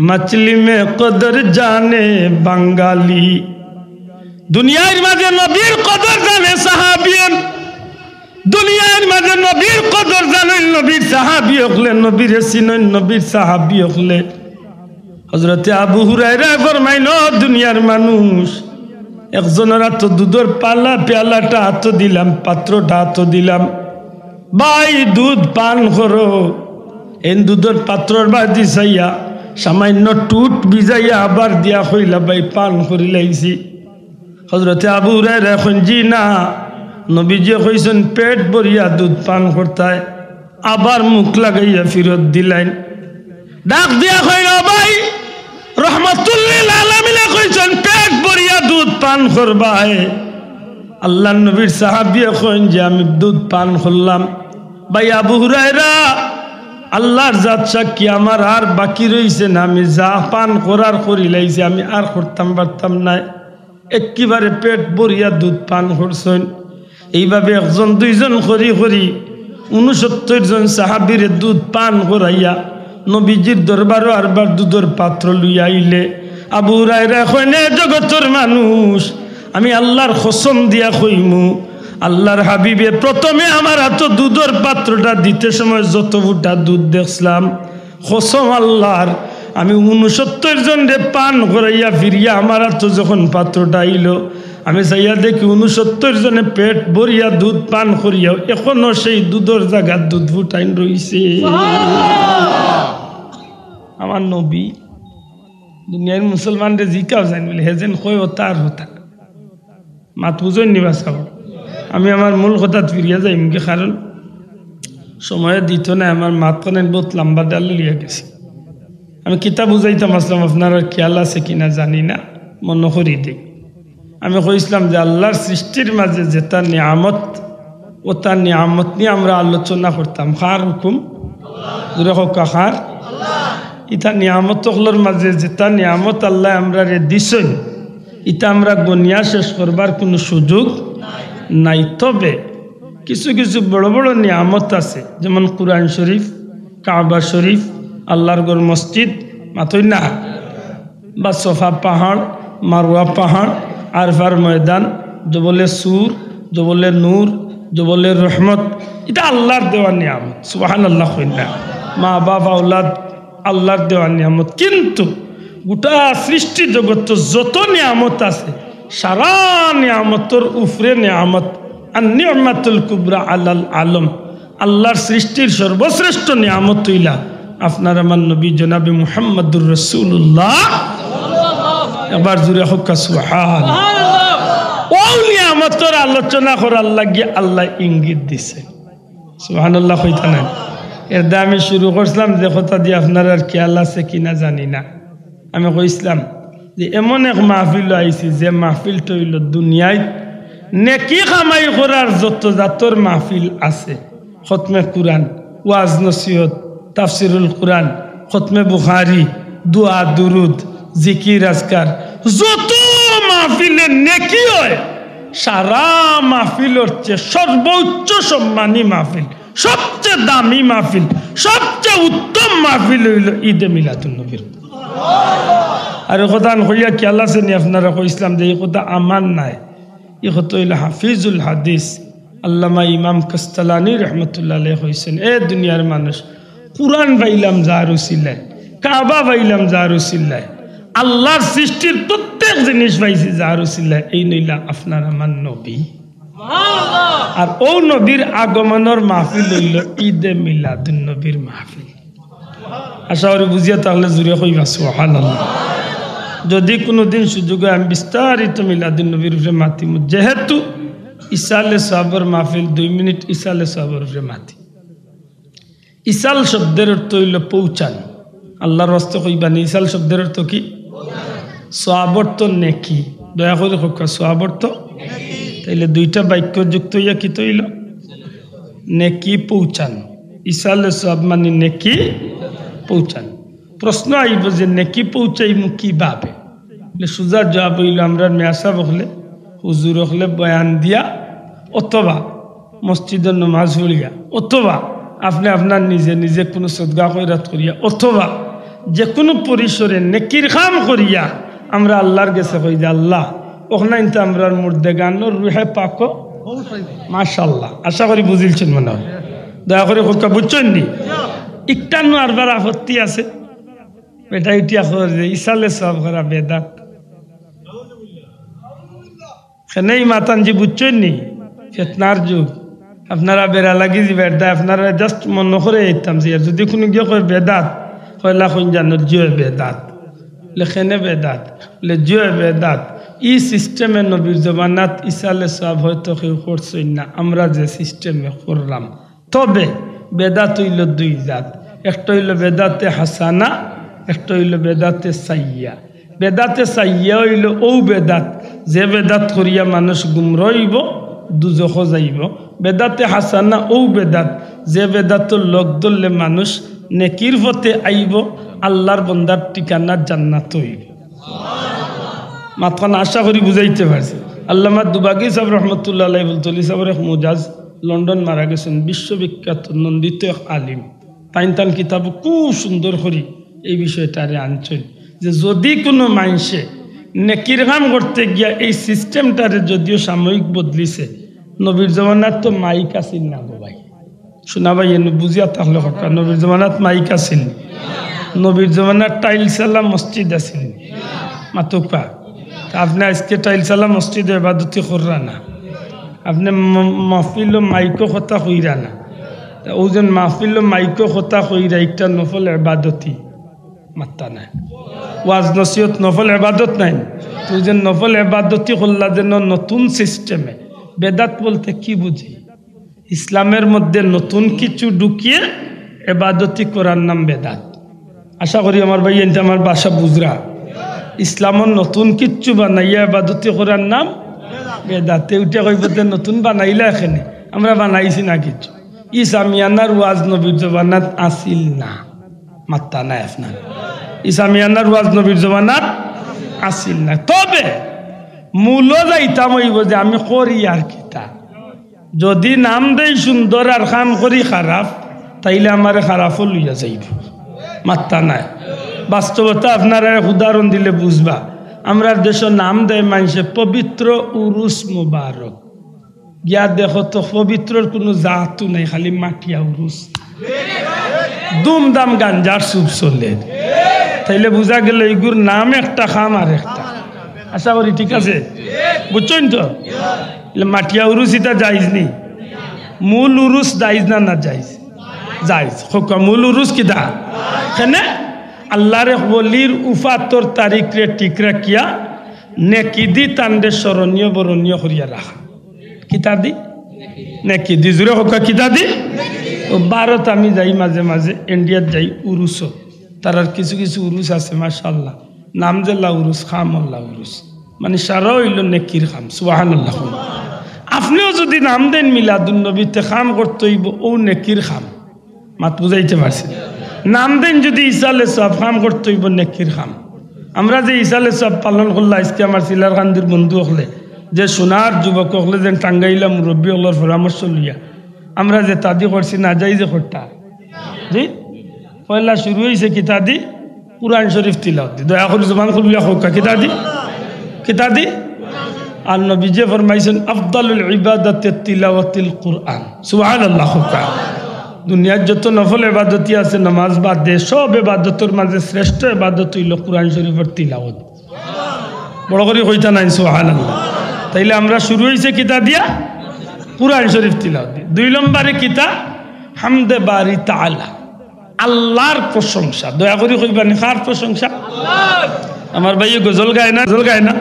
মছলি মে কদর জানে বাঙালি। দুনিয়ার মাঝে নবীর কদর জানে সাহাবী, দুনিয়ার মাঝে নবীর কদর জানইন নবীর সাহাবী অকলে, নবীরে চিনইন নবীর সাহাবী অকলে। হযরতে আবু হুরায়রা ফরমাইন, ও দুনিয়ার মানুষ, একজনর আতো দুধর পালা, পেয়ালাটা আতো দিলাম, পাত্রটা আতো দিলাম, ভাই দুধ পান করো। এন দুধর পাত্রর বায়দি চাইয়া সামান্য টুট ভিজাইয়া আবার দিয়া কইলা, ভাই পান করিলাইছি। হযরতে আবু হুরায়রা কইন, জি না, নবীজিয়ে কইছইন পেট ভরিয়া দুধ পান করতায়। আবার মুখ লাগাইয়া ফিরত দিলাইন। ডাক দিয়া কইন, ও ভাই, রহমাতুল্লিল আলামিনে কইছইন পেট ভরিয়া দুধ পান করবায়। আল্লাহর নবীর সাহাবীয়ে কইন যে আমি দুধ পান করলাম। ভাই আবু হুরায়রা, আল্লাহর জাত সাক্ষী, আমার আর বাকি রইছে না, আমি যা পান করার করিলাইছি, আমি আর করতাম পারতাম নায়। একেবারে পেট ভরিয়া দুধ পান করছইন। এইভাবে একজন দুইজন করি করি ঊনসত্তইর জন সাহাবীরে দুধ পান করাইয়া নবীজির দরবারো আরবার দুধর পাত্র লইয়া আইলে আবু হুরায়রা কইন, এ জগতর মানুষ, আমি আল্লাহর কসম দিয়া কইমু, আল্লাহর হাবিবে প্রথমে আমার আতো দুধর পাত্রটা দিতে সময় যত ফুটা দুধ দেখছলাম, কসম আল্লাহর, আমি ঊনসত্তইর জনরে পান করাইয়া ফিরিয়া আমার আতো যখন পাত্রটা আইলো, আমি চাইয়া দেখি ঊনসত্তইর জনে পেট ভরিয়া দুধ পান করিয়াও এখনো সেই দুধর জাগাত দুধ ফুটাইন রইছে। আমার নবী দুনিয়ার মুসলমানরে জিকাও যাইন বুলে, হে যেন কয় ও তার হতা। মাত বুঝইন নি বা সাব? আমি আমার মূল কথাত ফিরিয়া যাইমুগি, কারণ সময় দিত নায়, আমার মাতখান বহুত লম্বা ডাল লইয়া গেছি। আমি কিতা বুঝাইতাম আছলাম, আপনারার খেয়াল আছে কিনা জানি না, মনো করি দেই। আমি কইছলাম যে আল্লাহর সৃষ্টির মাঝে যেটা নিয়ামত, ওটা নিয়ামত নিয়া আমরা আলোচনা করতাম। কার হুকুম? জোরে কউক্কা, কার? ইতা নিয়ামত অকলর মাঝে যেটা নিয়ামত আল্লায় আমরারে দিছইন, ইতা আমরা গনিয়া শেষ করবার কুনু সুযোগ নাই। তবে কিছু কিছু বড় বড় নিয়ামত আছে, যেমন কুরআন শরীফ, কাবা শরীফ, আল্লাহর ঘর মসজিদ, মাতইন না, বা সফা পাহাড়, মারওয়া পাহাড়, আরফার ময়দান, জবলে সুর, জবলে নূর, জবলে রহমত, ইতা আল্লাহর দেওয়া নিয়ামত। সুবহানাল্লাহ কইন না। মা বাপ আওলাদ আল্লাহর দেওয়া নিয়ামত। কিন্তু গোটা সৃষ্টি জগত যত নিয়ামত আছে, সারা নিয়ামতর উপরে নিয়ামত, আর নিয়ামাতুল কুবরা আলাল আলম, আল্লাহর সৃষ্টির সর্বশ্রেষ্ঠ নিয়ামত অইলা আপনার আমার নবী জনাবে মুহাম্মাদুর রাসূলুল্লাহ। একবার জোরে কউক্কা সুবহান। অউ নিয়ামতর আলোচনা করার লাগি আল্লায় ইঙ্গিত দিছে। সুবহানাল্লাহ কইতা নায়? এরদা আমি শুরু করছিলাম যে কথা দিয়া, আপনারার খেয়াল আছে কিনা জানি না, আমি কইছিলাম যে এমন এক মাহফিল আইছি, যে মাহফিলটা অইলো দুনিয়াত নেকি কামাই করার যত জাতর মাহফিল আছে, খতমে কুরআন, ওয়াজ নসিহত, তাফসিরুল কুরআন, খতমে বুখারী, দোয়া দুরুদ, জিকির আজকার, যত মাহফিলে নেকি অয়, সারা মাহফিলর চেয়ে সর্বোচ্চ সম্মানী মাহফিল, সবচেয়ে দামি মাহফিল, সবচেয়ে উত্তম মাহফিল অইলো ঈদে মিলাদুন নবীর। আর ই কথা আন কইয়া খেয়াল আছে নি আপনারা? কইছিলাম যে ই কথা আমার নায়, ই কথা অইলো হাফিজুল হাদিস আল্লামা ইমাম কাস্তালানী রহমতুল্লাহ আলাইহি কইছইন, এ দুনিয়ার মানুষ, কুরআন পাইলাম যার উসিলায়, কাবা পাইলাম যার উসিলায়, আল্লার সৃষ্টির প্রত্যেক জিনিস পাইছি যার উসিলায়, এইন অইলা আপনার আমার নবী। আর অউ নবীর আগমনর মাহফিল অইলো ঈদে মিলাদুন নবীর মাহফিল। আশা করি বুঝিয়া থাকলে জুরে কইবা সুবহানাল্লাহ। যদি কুনুদিন সুযোগ অয় আমি বিস্তারিত মিলাদুন নবীর উপরে মাতিমু, যেহেতু ইসালে সওয়াবর মাহফিল, দুই মিনিট ইসালে সওয়াবর উপরে মাতি। ইসাল শব্দের অর্থ অইলো পৌঁছান। আল্লার ওয়াস্তে কইবা নি, ইসাল শব্দের অর্থ কি? সওয়াব অর্থ নেকি। দয়া করি কউক্কা, সওয়াব অর্থ? তাইলে দুইটা বাক্য যুক্ত অইয়া কিতা অইলো? নেকি পৌঁছান। ইসালে সওয়াব মানে নেকি পৌঁছান। প্রশ্ন আইবো যে নেকি পৌঁছাইমু কিভাবে? বলে, সুজা জবাব অইলো, আমরার মেয়াসাব অকলে, হুজুর অকলে বয়ান দিয়া, অথবা মসজিদর নমাজ পড়িয়া, অথবা আপনে আপনার নিজে নিজে কুনু সদকা খয়রাত করিয়া, অথবা যেকুনু পরিসরে নেকির কাম করিয়া আমরা আল্লার গেছে কই যে, "আল্লাহ, অখনাইনতে আমরার মুর্দেগানর রুহে পাকো।" মাশাআল্লাহ, আশা করি বুঝিলছইন মনে অয়। দয়া করি কউক্কা, বুঝছইন নি? ইকটানু আরবার আপত্তি আছে। বেটা ইটিয়া কর যে ইসালে সওয়াব করা বেদাত। কেনে ই মাতান জি বুঝছইন নি? ফিতনার যুগ। আপনারা বেড়া লাগি যিবা এরদায়, আপনারা just মনো করাই দিতাম যে, আর যদি কুনু গিয়া কয় বেদাত, কইলা কইন জানো, জি অয় বেদাত। বলে কেনে বেদাত? বলে জি অয় বেদাত। ই system-এ নবীর জমানাত ইসালে সওয়াব হয়তো কেউ করছইন না, আমরা যে system-এ করলাম। তবে বেদাত অইলো দুই জাত, একটা অইলো বেদাতে হাসানা, একটা অইলো বেদাতে সাইয়্যা। বেদাতে সাইয়্যা অইলো অউ বেদাত, যে বেদাত করিয়া মানুষ গুমরা অইবো, দুজখো যাইবো। বেদাতে হাসানা অউ বেদাত, যে বেদাতর লগ ধরলে মানুষ নেকির পথে আইবো, আল্লার বন্দার ঠিকানা জান্নাত অইবো। মাতখান আশা করি বুঝাইতে পারছি। আল্লামা দুবাগি সাব রহমতুল্লাহ আলাইহি ফুলতলি সাবর এক মুজাজ, লন্ডন মারা গেছইন, বিশ্ববিখ্যাত নন্দিত এক আলিম। তাইন তান কিতাবো খুব সুন্দর করি এই বিষয়টারে আনছইন যে যদি কুনু মানষে নেকির কাম করতে গিয়া এই system-টারে যদিও সাময়িক বদলিছে, নবীর জমানাত তো মাইক আছিল না গো ভাই। শুনা ভাই, এনে বুঝিয়া থাকলে কথা, নবীর জমানাত মাইক আছিল নি? নবীর জমানাত tiles আলা মসজিদ আছিল নি? মাতউক্কা। তা আপনে আইজকে tiles আলা মসজিদো এবাদতি কররা না, আপনে ম-, মাহফিলো মাইকো কথা কইরা না। তা অউ যেন মাহফিলো মাইকো কথা কইরা, ইটা নফল এবাদতি, মাত্তা নায়। ওয়াজ নসিহত নফল এবাদত নায় নি? তো অউ যেন নফল এবাদতি করলা যেন নতুন system-এ, বেদাত বলতে কি বুঝি? ইসলামের মধ্যে নতুন কিছু ঢুকিয়ে এবাদতি করার নাম বেদাত। আশা করি আমার ভাইয়াইন্তে আমার ভাষা বুঝরা। ইসলামর নতুন কিচ্ছু বানাইয়া এবাদতি করার নাম বেদাত। তে উঠে কইবো যে নতুন বানাইলা কেনে, আমরা বানাইছি না কিচ্ছু। ই সামিয়ানার ওয়াজ নবীর জমানাত আছিল না, মাত্তা নায় আপনার। ই সামিয়ানার ওয়াজ নবীর জমানাত আছিল না। তবে মূলো যাইতাম অইবো যে আমি করি আর কিতা। যদি নাম দেই সুন্দর আর কাম করি খারাপ, তাইলে আমারে খারাপও লইয়া যাইবো। মাত্তা নায়। বাস্তবতা আপনারারে এক উদাহরণ দিলে বুঝবা। আমরার দেশো নাম দেয় মানষে পবিত্র উরুস মুবারক। গিয়া দেখো তো পবিত্রর কুনু জাতও নাই, খালি মাটিয়া উরুস। দুমদাম গাঞ্জার সুপ চলে। তাইলে বুঝা গেল ইগুর নাম একটা, কাম আর একটা। আশা করি ঠিক আছে, বুঝছইন তো? তাইলে মাটিয়া উরুস ইতা জাইজ নি? মূল উরুস জাইজ না, না জাইজ? জাইজ। কউক্কা, মূল উরুস কিতা? কেনে? আল্লার এক ওলির উফাতর তারিখরে ঠিক রাখিয়া নেকি দি তানরে স্মরণীয় বরণীয় করিয়া রাখা। কিতা দি? নেকি দি। জুরে কউক্কা, কিতা দি? তো ভারত আমি যাই মাঝে মাঝে, ইন্ডিয়াত যাই উরুসও। তারার কিছু কিছু উরুস আছে, মাশাআল্লাহ, নাম যেলা উরুস, কাম অলা উরুস। মানে সারা অইলো নেকির কাম। সুবহানাল্লাহ। আপনেও যুদি নাম দেইন মিলাদুন নবী, তে কাম করতে অইবো অউ নেকির কাম। মাত বুঝাইতে পারছি? নাম দেইন যুদি ইসালে সওয়াব, কাম করতে অইবো নেকির কাম। আমরা যে ইসালে সওয়াব পালন করলা আইজকে আমার সিলারকান্দির বন্ধু অকলে, যে সোনার যুবক অকলে যেন টাঙ্গাইলা মুরব্বি অকলর পরামর্শ লইয়া আমরা যে তাদি করছি, না যাই যে করতা। জি, পয়লা শুরু অইছে কিতাদি? কুরআন শরীফ তিলাওয়াত দি। দয়া করি জবান খুলিয়া কউক্কা, কিতাদি? কিতাদি? আর নবীজিয়ে ফরমাইছইন, "আফদালুল ইবাদাতি তিলাওয়াতুল কুরআন।" সুবহানাল্লাহ কউক্কা। দুনিয়ার যত নফল ইবাদতি আছে, নামাজ বাদে, সব ইবাদতর মাঝে শ্রেষ্ঠ ইবাদত অইলো কুরআন শরীফর তিলাওয়াত। বড় করি কইতা নাইন সুবহানাল্লাহ। তাইলে আমরা শুরু অইছে কিতা দিয়া? কুরআন শরীফ তিলাওয়াত দি। দুই নম্বরে কিতা? হামদে বারি তাআলা, আল্লার প্রশংসা। দয়া করি কইবা নি, কার প্রশংসা? আমার ভাইয়ে গজল গায় না, গজল গায় না?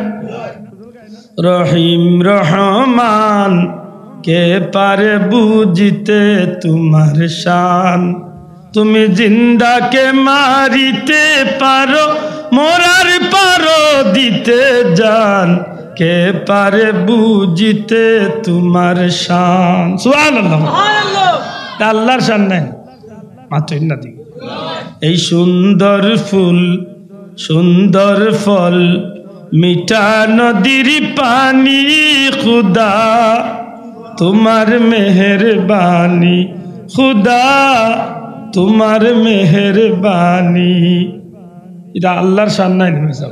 রহিম রহমান, কে পারে বুঝিতে তোমার শান? তুমি জিন্দাকে মারিতে পারো, মরার পারো দিতে জান, কে পারে বুঝিতে তোমার শান? সুবহানাল্লাহ। তা আল্লার শান নাই? মাতইন না দি। এই সুন্দর ফুল, সুন্দর ফল, মিঠা নদীর পানি, খুদা তোমার মেহেরবানি, খুদা তোমার মেহেরবানি। ইটা আল্লার শান নায় নি, মেসাব?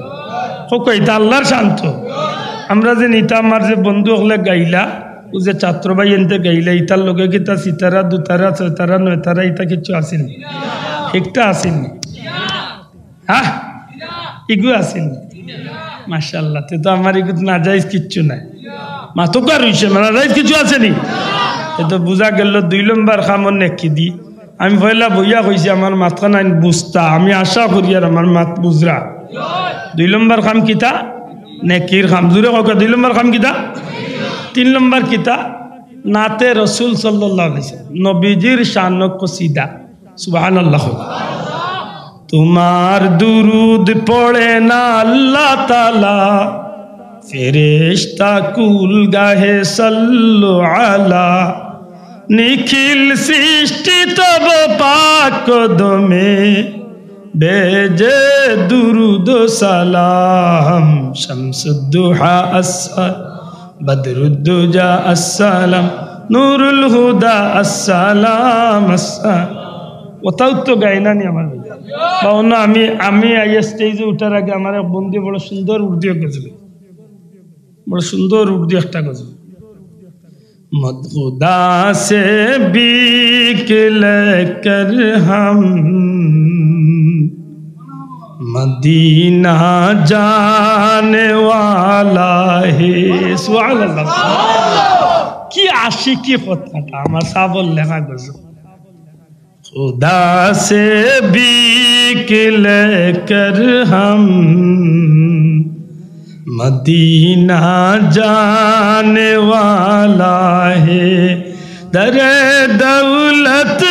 কউক্কা, ইটা আল্লার শান তো। আমরা যে নিতা, আমার যে বন্ধু অকলে গাইলা, অউ যে ছাত্র ভাইয়াইন্তে গাইলা, ইতার লগে কিতা সিতারা, দুতারা, ছয়তারা, নয়তারা, ইতা কিচ্ছু আছিল নি? একটা আছিল নি? হ্যাঁ? ইগু আছিল নি? মাশাআল্লাহ, তে তো আমার ইগুত নাজাইজ কিচ্ছু নাই। মাতউক্কা রইছে, নাজাইজ কিচ্ছু আছে নি? এ তো বুঝা গেল দুই নম্বর কামর নেকি দি। আমি পয়লা বইয়া কইছি আমার মাতখান আইন বুঝতা, আমি আশা করি আর আমার মাত বুঝরা। দুই নম্বর কাম কিতা? নেকির কাম। জুরে কউক্কা, দুই নম্বর কাম কিতা? তিন নম্বর কিতা? নাতে রসুল সাল্লাল্লাহু আলাইহি ওয়াসাল্লাম, নবীজির শান কসিদা। সুবহানাল্লাহ। তোমার দুরুদ পড়ে না আল্লাহ তাআলা, ফেরেশতা কুল গাহে সাল্লু আলা, নিখিল সৃষ্টি তব পাক কদমে, বেজে দুরুদ সালাম। শামসুদ্দুহা আসসালাম, বদরুদ্দুজা আসসালাম, নুরুল হুদা আসসালাম, আসসালাম। অতাউ তো গাইনা নি আমার ভাই। বা অন্য আমি, আমি আইয়া স্টেজে উঠার আগে আমার এক বন্ধু বড় সুন্দর উর্দু এক গজল, বড় সুন্দর উর্দু একটা গজল। مت خدا سے بھیک لے کر ہم مدینہ جانے والا ہے۔ সুবহানাল্লাহ। কি আশিকি কথাটা, আমার সাবর লেখা গজল। خدا سے بھیک لے کر ہم مدینہ جانے والا ہے۔ در دولت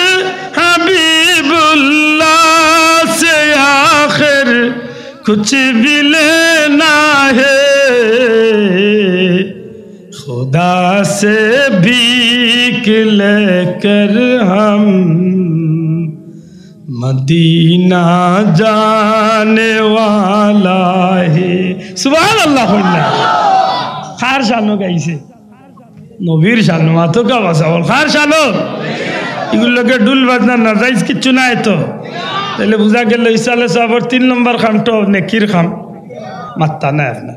حبیب اللہ سے آخر کچھ بھی لینا ہے۔ خدا سے بھیک لے کر ہم مدینہ جانے والا ہے۔ সুবহানাল্লাহ। কার শানো গাইছে? নবীর শানো। মাতউক্কা বা সাবর, কার শানো? ইগুর লগে ঢুল বাজনা নাজাইজ কিচ্ছু নাই তো। তাইলে বুঝা গেল ইসালে সাবর তিন নম্বর কামটা নেকির কাম। মাত্তা নাই আপনার।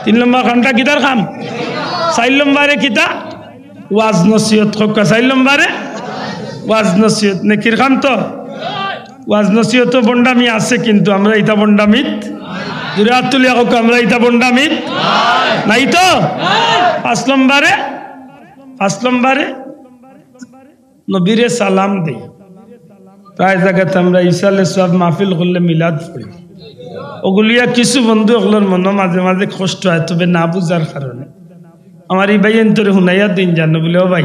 তিন নম্বর কামটা কিতার কাম? চাইর নম্বরে কিতা? ওয়াজ নসিহত। কউক্কা, চাইর নম্বরে ওয়াজ নসিহত নেকির কাম তো। ওয়াজ নসিহতো ভন্ডামি আছে, কিন্তু আমরা ইতা ভন্ডামিত, জুরে আত তুলিয়া কউক্কা, আমরা ইতা ভন্ডামিত নাই তো। পাঁচ নম্বরে, পাঁচ নম্বরে নবীরে সালাম দেই। প্রায় জাগাত আমরা ইসালে সওয়াব মাহফিল করলে মিলাদ পড়ি। অগুলিয়া কিছু বন্ধু অকলর মনো মাঝে মাঝে কষ্ট অয়, তবে না বুঝার কারণে। আমার ই ভাইয়াইন্তরে হুনাইয়া দিন জানো বুলে, "ও ভাই,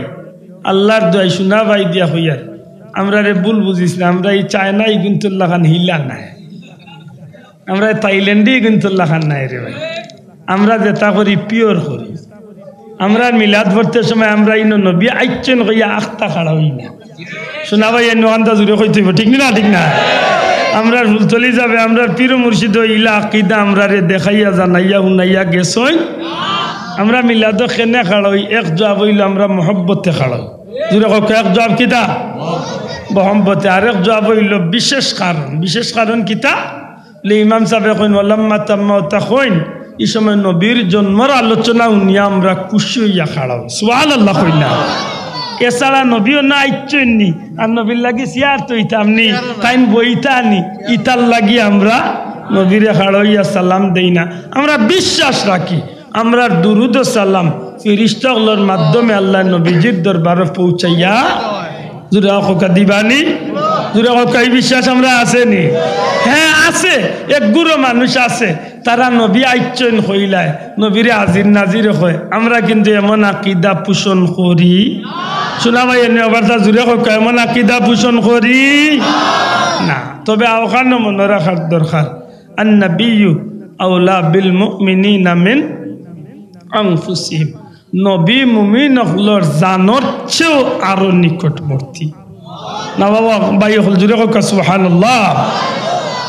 আল্লার দোয়াই হুনা ভাই দিয়া কইয়ার, আমরারে ভুল বুঝিস না, আমরা ই চায়না ইগুইন্তর লাখান হিলা নায়, আমরা থাইল্যান্ডি ইগুইন্তর লাখান নায় রে ভাই। আমরা যেটা করি পিওর করি। আমরার মিলাদ পড়তে সময় আমরা ইনো নবী আইচ্ছইন কইয়া আখতা খাড়া অই না। শোনা ভাই, এনো আন্দা জুরে কইতে অইবো, ঠিক নি না? ঠিক না? আমরার ফুলতলি যাবে, আমরার পীর মুর্শিদ ইলা আকিদা আমরারে দেখাইয়া জানাইয়া হুনাইয়া গেছইন। আমরা মিলাদো কেনে খাড়া অই, এক জবাব অইলো আমরা মহব্বতে খাড়া অই। জুরে কউক্কা, এক জবাব কিতা? মহব্বতে। আরেক জবাব অইলো বিশেষ কারণ। বিশেষ কারণ কিতা? লে ইমাম সাবে কইন, "ওয়ালাম্মা তাম্মা", ওটা কইন, ই সময় নবীর জন্মর আলোচনা হুনিয়া আমরা খুশি অইয়া খাড়া অই। সুবহানাল্লাহ কইন না? এছাড়া নবীও না আইচ্ছইন নি, আর নবীর লাগি চেয়ার তো ইতাম নি, তাইন বইতা নি, ইতার লাগি আমরা নবীরে খাড়া অইয়া সালাম দেই না। আমরা বিশ্বাস রাখি, আমরার দুরুদ ও সালাম ফিরিস্তা অকলর মাধ্যমে আল্লায় নবীজির দরবারো পৌঁছাইয়া, জুরে কউক্কা, দিবানি? জুরে কউক্কা, ই বিশ্বাস আমরার আছে নি? হ্যাঁ, আছে। এক গুরু মানুষ আছে, তারা নবী আইচ্ছইন কইলায়, নবীরে হাজির নাজির কয়। আমরা কিন্তু এমন আকিদা পোষণ করি, শোনা ভাই, এনো আবার তা জুরে কউক্কা, এমন আকিদা পোষণ করি না। তবে অখানো মনো রাখার দরকার, আন নাবিয়্যু আওলা বিল মুমিনিনা মিন আনফুসিহিম। নবী মুমিন অকলর জানর চেয়েও আরো নিকটবর্তী। না বাবা, ভাই অকল জুরে কউক্কা সুবহানাল্লাহ।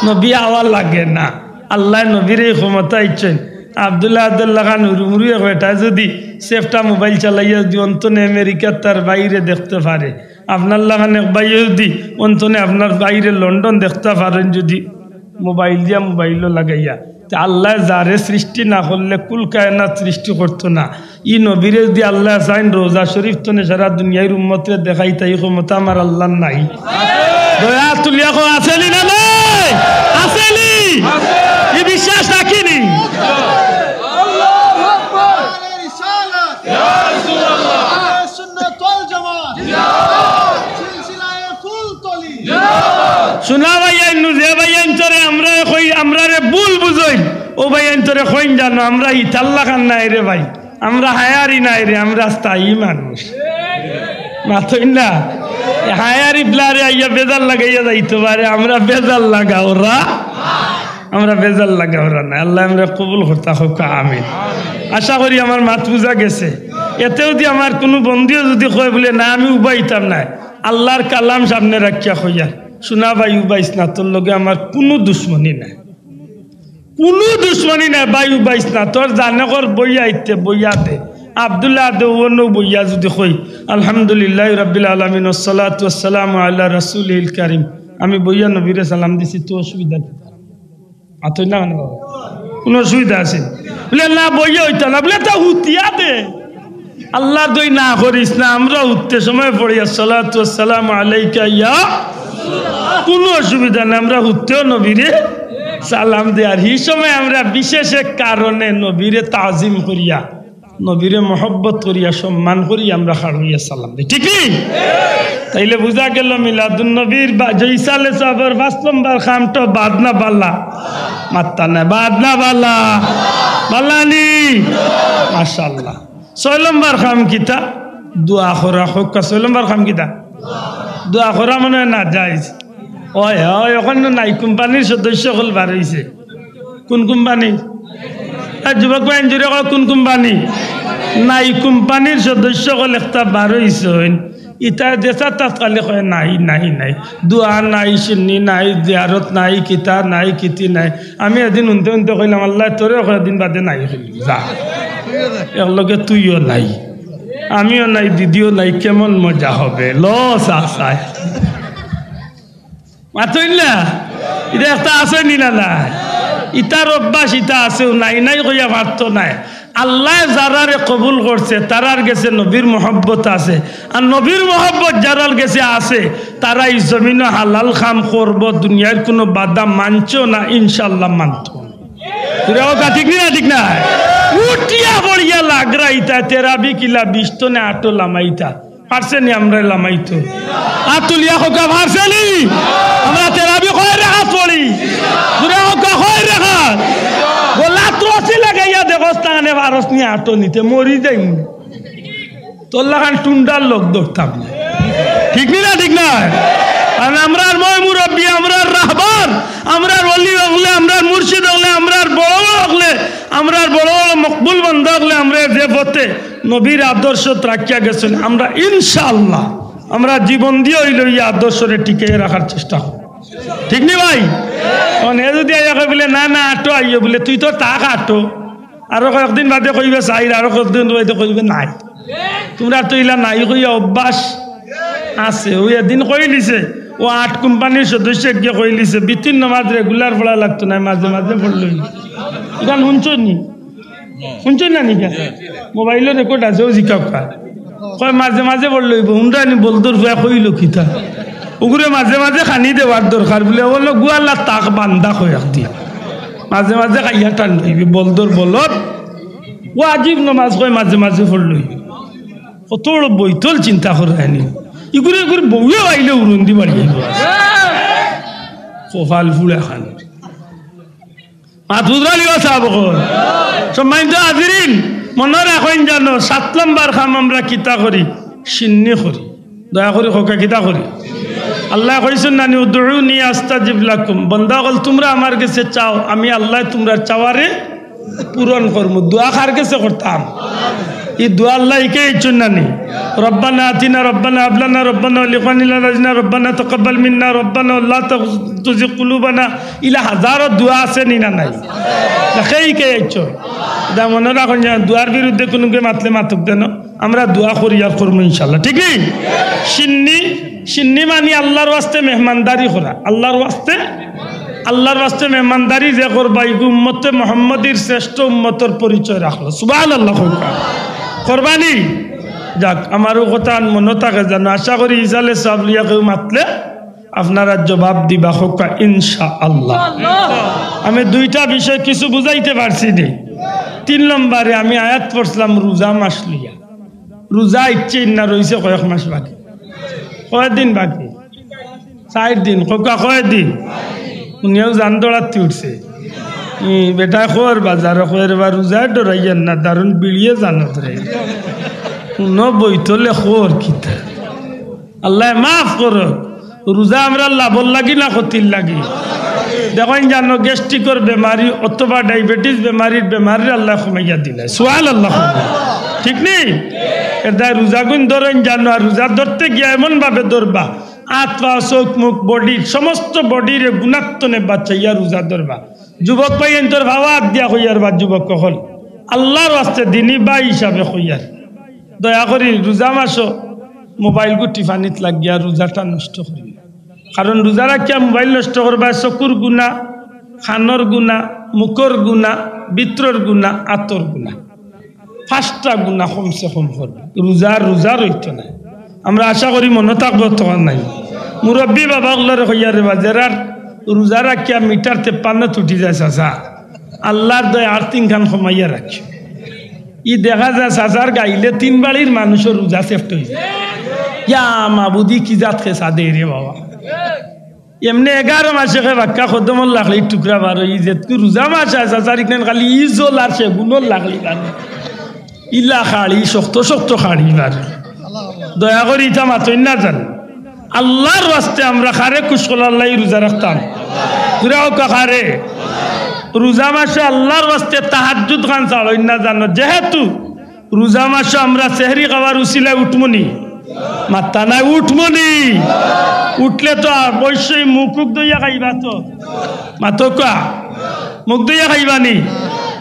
নবী আওয়া লাগে না, আল্লায় নবীরে ই ক্ষমতা দিছইন। আব্দুল্লাহ আব্দুল্লাহ খান হুরুমুরু এক বেটায় যদি সেফটা মোবাইল চালাইয়া যদি অন্তনে আমেরিকার তার ভাইরে দেখতে পারে, আপনার লাখান এক ভাইয়ে যদি অন্তনে আপনার ভাইরে লন্ডন দেখতে পারইন যদি মোবাইল দিয়া মোবাইলো লাগাইয়া। তে আল্লায় যারে সৃষ্টি না করলে কুল কায়নাত সৃষ্টি করতো না। ই নবীরে যদি আল্লায় চাইন রওজা শরীফ তনে সারা দুনিয়ার উম্মতরে দেখাইতা, ই ক্ষমতা আমার আল্লার নাই? দয়া তুলিয়া কও, আছে নি না নাই? আছে নি? ই বিশ্বাস রাখি নি? আহলে সুন্নাত ওয়াল জামাত। সিলসিলায়ে ফুলতলি। শোনা ভাইয়াইন, নু যে ভাইয়াইন্তরে আমরা কই, আমরারে ভুল বুঝইন, অউ ভাইয়াইন্তরে কইন জানো, আমরা ইতার লাখান নায় রে ভাই, আমরা হায়ারি নায় রে, আমরা স্থায়ী মানুষ। মাতইন না? হায়ারি প্লারে আইয়া বেজার লাগাইয়া যাইতো পারে, আমরা বেজার লাগাওরা, আমরা বেজার লাগাওরা নায়। আল্লায় আমরারে কবুল করতা কউক্কা, আমিন। আশা করি আমার মাত বুঝা গেছে। এতেও যদি আমার কুনু বন্ধুয়ে যদি কয় বুলে, "না, আমি উবাইতাম নায়", আল্লার কালাম সামনে রাখিয়া কইয়ার, শোনা ভাই, উবাইস না, তোর লগে আমার কুনু দুশমনি নাই, কুনু দুশমনি নাই ভাই, উবাইস না। তোর জানে কর বইয়া ইতে বইয়া দে, আব্দুল্লাহ দে অনো বইয়া যদি কই, "আলহামদুলিল্লাহি রাব্বিল আলামিন, ওয়াসসালাতু ওয়াসসালামু আলা রাসূলিল কারীম", আমি বইয়া নবীরে সালাম দিছি, তো অসুবিধা কিতা? মাতইন না কেনে বাবা? কুনু অসুবিধা আছে? বুলে, "না, বইয়া অইতা না।" বুলে, "তা হুতিয়া দে।" আল্লার দোয়াই না করিস না, আমরা হুততে সময় পড়ি, "আসসালাতু ওয়াসসালামু আলাইকা ইয়া।" কুনু অসুবিধা নাই, আমরা হুততেও নবীরে সালাম দেই। আর হি সময় আমরা বিশেষ এক কারণে নবীরে তাজিম করিয়া, নবীরে মহব্বত করিয়া, সম্মান করি আমরা খাড়া অইয়া সালাম দেই। ঠিক নি? তাইলে বুঝা গেল মিলাদুন নবীর বা-, যে ইসালে সওয়াবর পাঁচ নম্বর কামটা বাদ না বালা? মাত্তা না, বাদ না বালা? বালা নি? মাশাআল্লাহ। ছয় নম্বর কাম কিতা? দোয়া করা। কউক্কা, ছয় নম্বর কাম কিতা? দোয়া করা মনে অয় না জায়েজ। অয়, অয়, অখন তো নাই, কোম্পানির সদস্য অকল বার অইছে। কুন কোম্পানি? আর যুবক ভাই, জুরে কও, কুন কোম্পানি? নাই, কোম্পানির সদস্য অকল একটা বার অইছইন। ইতা যেতা তাত খালি কয়, "নাই, নাই, নাই।" দোয়া নাই, সিন্নি নাই, জিয়ারত নাই, কিতা নাই, কিতি নাই। আমি এদিন হুনতে হুনতে কইলাম, "আল্লায় তোরেও কয়দিন বাদে নাই কইলিবো, যা।" একলগে তুইও নাই, আমিও নাই, দিদিও নাই, কেমন মজা হবে? ল, চা, চা। মাতইন না? ইটা একটা আছে নি না নাই? ইতার অভ্যাস ইতা আছে, নাই নাই কইয়া পারতো নায়। আল্লায় যারারে কবুল করছে, তারার গেছে নবীর মহব্বত আছে। আর নবীর মহব্বত যারার গেছে আছে, তারা ই জমিনো হালাল কাম করবো, দুনিয়ার কুনু বাধা মানছেও না, ইনশাআল্লাহ মানতো না। জুরে কউক্কা, ঠিক নি না? ঠিক না? উঠিয়া পড়িয়া লাগরা ইতা, তেরাবি কিলা বিশ তনে আটো লামাইতা। পারছে নি আমরারে লামাইতো? আত তুলিয়া কউক্কা, পারছে নি? আমরা তেরাবি কয় রাকাত পড়ি? জুরে কউক্কা, কয় রাকাত? গলাত রশি লাগাইয়া দেখস না, আনে পারস নি আটো নিতে, মরি যাইমু। তোর লাখান টুন্ডার লোক ধরতাম না। ঠিক নি না? ঠিক না? আর আমরার ময় মুরব্বি, আমরার রাহবার, আমরার ওলি অকলে, আমরার মুর্শিদ অকলে, আমরার বড় বড় অকলে, আমরার বড় বড় মকবুল বান্দা অকলে, আমরা যে পথে নবীর আদর্শ রাখিয়া গেছইন, আমরা ইনশাআল্লাহ আমরা জীবন দিয়া অইলেও ই আদর্শরে টিকাইয়া রাখার চেষ্টা করমু। ঠিক নি ভাই? মানে যদি আইয়া কয় বুলে, "না, না, আটো আইও," বুলে, "তুই তো তাক আটো।" আরো কয়েকদিন বাদে কইবে, "চাইর," আরো কয়েকদিন বাদে কইবে, "নাই।" তুমরার তো ইলা নাই কইয়া অভ্যাস আছে। অউ এদিন কইলিছে, অউ আট কোম্পানির সদস্য গিয়া কইলিছে, "বিতির নমাজ regular পড়া লাগতো নায়, মাঝে মাঝে পড়লে অইবো।" ইখান হুনছো নি? হুনছো না নি? মোবাইলো record আছে, অউ জিকাউক্কা। কয়, "মাঝে মাঝে পড়লে অইবো।" হুনরা নি বলদর ফুয়া কইলো কিতা? অগুরে মাঝে মাঝে খানি দেওয়ার দরকার বুলে, অউ অইলো গুয়ালা তাক বান্দা কয় একদিন। মাঝে মাঝে খাইয়া টান অইবে, বলদর বলদ। ওয়াজিব নমাজ কয় মাঝে মাঝে পড়লে অইবো। কত বড় বৈতল চিন্তা কররা নি। ইগুরে ইগুরে বউয়ে আইলে উড়ন্দি বাড়ি আইবো। কপাল ফুড়া খান। মাত বুঝরা নি বা সাব অকল? সম্মানিত হাজিরিন, মনো রাখইন জানো, সাত নম্বর কাম আমরা কিতা করি? শিন্নি করি। দয়া করি কউক্কা, কিতা করি? আল্লায় কইছইন না নি, "উদউনি আস্তাজিব লাকুম।" বন্দা অকল, তুমরা আমার গেছে চাও, আমি আল্লায় তুমরার চাওয়ারে পূরণ করমু। দোয়া কার গেছে করতাম? ই দোয়া আল্লায় হিকাইছইন না নি? "রব্বানা আতিনা, রব্বানা হাব লানা, রব্বানা ওয়া লিইখওয়ানিনা আল্লাযিনা, রব্বানা তাকাব্বাল মিন্না, রব্বানা লা তুযিগ কুলুবানা।" ইলা হাজারো দোয়া আছে নি না নাই? না, কে হিকাইছইন? ইটা মনো রাখইন যে দোয়ার বিরুদ্ধে কুনুগুয়ে মাতলে মাতুক যেন। আমরা দোয়া করি আর করমু ইনশাআল্লাহ, ঠিক নি? শিন্নি, শিন্নি মানি আল্লার ওয়াস্তে মেহমানদারি করা। আল্লার ওয়াস্তে, আল্লার ওয়াস্তে মেহমানদারি যে করবা, ইগু উম্মতে মুহাম্মদীর শ্রেষ্ঠ উম্মতর পরিচয় রাখলো। সুবহানাল্লাহ কউক্কা। করবা নি? যাক, আমার অউ কথা মনো থাকে জানো। আশা করি ইসালে সওয়াব লইয়া কেউ মাতলে আপনারা জবাব দিবা কউক্কা ইনশাআল্লাহ। আমি দুইটা বিষয় কিছু বুঝাইতে পারছি নি। তিন নম্বরে আমি আয়াত পড়ছিলাম রোজা মাস লইয়া। রোজা আইছে ইন্না রইছে কয়েক মাস বাকি। কয়দিন বাকি? চাইর দিন। কউক্কা কয়দিন? হুনিয়াউ জান দৌড়াত্তি উঠছে। ই বেটায় কর বাজারো কয়, "রে বা রোজায় ডরাইয়ার না, দারুণ বিড়িয়ে জানত রে।" হুনো বইতলে কর কিতা? আল্লায় মাফ করো। রোজা আমরার লাভর লাগি না ক্ষতির লাগি? দেখইন জানো, গ্যাস্ট্রিকর বেমারি অথবা ডায়াবেটিস বেমারির বেমাররে আল্লায় কমাইয়া দিলাইন। সুবহানাল্লাহ। ঠিক নি? এরদায় রোজাগুন ধরইন জানো, আর রোজা ধরতে গিয়া এমন ভাবে ধরবা, আত, পা, চউখ, মুখ, বডির সমস্ত বডিরে গুনাত্তনে বাঁচাইয়া রোজা ধরবা। যুবক ভাইয়াইন্তর পাওত আত দিয়া কইয়ার বা যুবক অকল, আল্লার ওয়াস্তে দিনী ভাই হিসাবে কইয়ার, দয়া করি রোজা মাসো মোবাইলগু টিপানিত লাগিয়া রোজাটা নষ্ট করি না। কারণ রোজা রাখিয়া মোবাইল নষ্ট করবায় চকুর গুনা, কানর গুনা, মুখর গুনা, ভিতরর গুনা, আতর গুনা। পাঁচটা গুনা কমসে কম করবা। রোজা আর রোজা রইতো নায়। আমরা আশা করি মনো থাকবো, তখন নাই। মুরব্বি বাবা অকলরে কইয়ার রে বা, যেরার রোজা রাখিয়া মিটার তেপ্পান্নত উঠি যায়, চাচা, আল্লার দয়ায় আর তিনখান কমাইয়া রাখি। ই দেখা যায় চাচার গাইলে তিন বাড়ির মানুষর রোজা সেফট অই যায়। ইয়া মাবুদি, কি জাত খেসা দেয় রে বাবা। এমনে এগারো মাসে কে বাক্কা কদমর লাকড়ির টুকরা বার অই, যেতকু রোজা মাস আছে, চাচার ইখান খালি ইজল আর সেগুনর লাকড়ি বার অই। ইলা খাড়ি, শক্ত শক্ত খাড়ি বার অই। দয়া করি ইতা মাতইন না জানো। আল্লার ওয়াস্তে আমরা কারে খুশ করার লাগি রোজা রাখতাম? জুরে কউক্কা কারে? রোজা মাসো আল্লার ওয়াস্তে তাহাজ্জুদ খান ছাড়ইন না জানো। যেহেতু রোজা মাসো আমরা সেহরি খাওয়ার উছিলায় উঠমুনি। মাত্তা নাই, উঠমুনি। উঠলে তো অবশ্যই মুখ উক ধইয়া খাইবা তো। মাতউক্কা। মুখ ধইয়া খাইবা নি?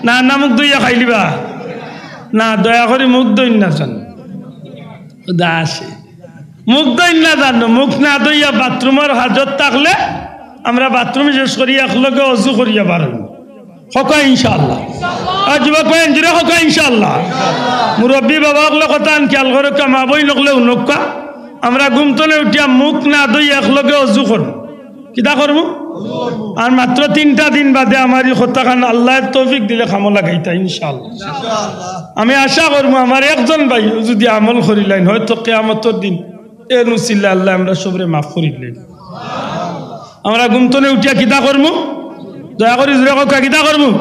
না, না, মুখ ধইয়া খাইলিবা? না, দয়া করি মুখ ধইন না জানো। দাসে। মুখ ধইন না জানো। মুখ না ধইয়া বাথরুমর হাজত থাকলে আমরা বাথরুম শেষ করি একলগে অজু করিয়া বারইমু। কউক্কা ইনশাআল্লাহ। আর যুবক ভাইয়াইন, জুরে কউক্কা ইনশাআল্লাহ। মুরব্বি বাবা অকলে কথা আন খেয়াল করউক্কা, মা বইন অকলে হুনউক্কা। আমরা ঘুম তনে উঠিয়া মুখ না ধইয়া একলগে অজু করমু। কিতা করমু? আর মাত্র তিনটা দিন বাদে আমার ই কথাখান আল্লায় তৌফিক দিলে কামো লাগাইতা ইনশাআল্লাহ। আমি আশা করমু আমার একজন ভাইও যুদি আমল করিলাইন, হয়তো কিয়ামতর দিন এন উছিলায় আল্লায় আমরা সবরে মাফ করিলাইন। আমরা ঘুম তনে উঠিয়া কিতা করমু? দয়া করি জুরে কউক্কা, কিতা করমু?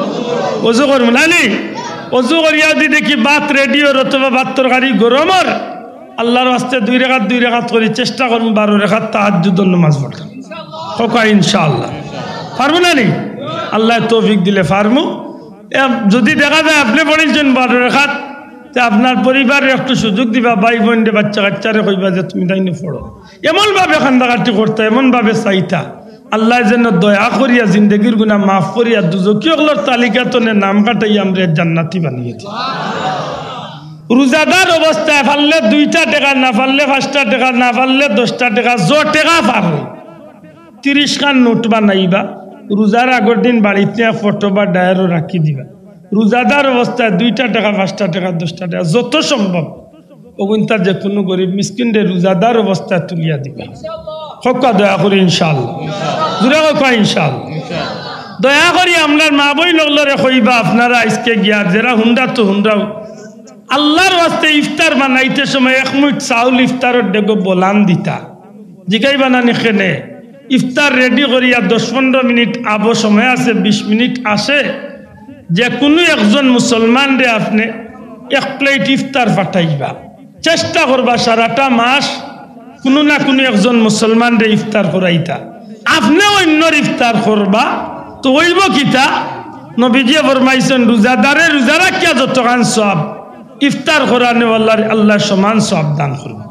অজু করমু, না নি? অজু করিয়া যুদি দেখি ভাত রেডি অর অথবা ভাত তরকারি গরম অর, আল্লাহর ওয়াস্তে দুই রেকাত দুই রেকাত করি চেষ্টা করমু বারো রেকাত তাহাজ্জুদর নামাজ পড়তাম। কউক্কা ইনশাআল্লাহ। পারমু না নি? আল্লায় তৌফিক দিলে পারমু। এ, যুদি দেখা যায় আপনে পড়িলছইন বারো রেকাত, তে আপনার পরিবাররে একটু সুযোগ দিবা, ভাই বইনরে, বাচ্চা কাচ্চারে কইবা যে তুমি তাইন পড়ো। এমন ভাবে কান্দাকাটি করতা, এমন ভাবে চাইতা, আল্লায় যেন দয়া করিয়া জিন্দেগির গুনা মাফ করিয়া দুজখি অকলর তালিকা তনে নাম কাটাইয়া আমরারে জান্নাতি বানাইয়া দেইন। রোজাদার অবস্থায় পারলে দুইটা টেকা, না পারলে পাঁচটা টেকা, না পারলে দশটা টেকা, যে টেকা পারো, তিরিশ খান নোট বানাইবা। রোজার আগর দিন বাড়িত নিয়া ফটো বা ডায়েরো রাখি দিবা। রোজাদার অবস্থায় দুইটা টেকা, পাঁচটা টেকা, দশটা টেকা, যত সম্ভব অগুইনতা যেকুনু গরিব মিসকিনরে রোজাদার অবস্থায় তুলিয়া দিবা। কউক্কা দয়া করি ইনশাআল্লাহ। জুরে কউক্কা ইনশাআল্লাহ। দয়া করি আমরার মা বইন অকলরে কইবা, আপনারা আইজকে গিয়া যেরা হুনরা তো হুনরাও, আল্লাহর ওয়াস্তে ইফতার বানাইতে সময় এক মুইট চাউল ইফতারর ডেগো বলান দিতা। জিকাইবা না নি কেনে? ইফতার রেডি করিয়া দশ পনরো মিনিট আবো, সময় আছে, বিশ মিনিট আছে, যেকুনু একজন মুসলমানরে আপনে এক প্লেট ইফতার পাঠাইবা। চেষ্টা করবা সারাটা মাস কুনু না কুনু একজন মুসলমানরে ইফতার করাইতা। আপনে অইন্যর ইফতার করবা, তো অইবো কিতা? নবীজিয়ে ফরমাইছইন, রোজাদারে রোজা রাখিয়া যতখান সওয়াব, ইফতার করানেওয়ালারে আল্লায় সমান সওয়াব দান করবা।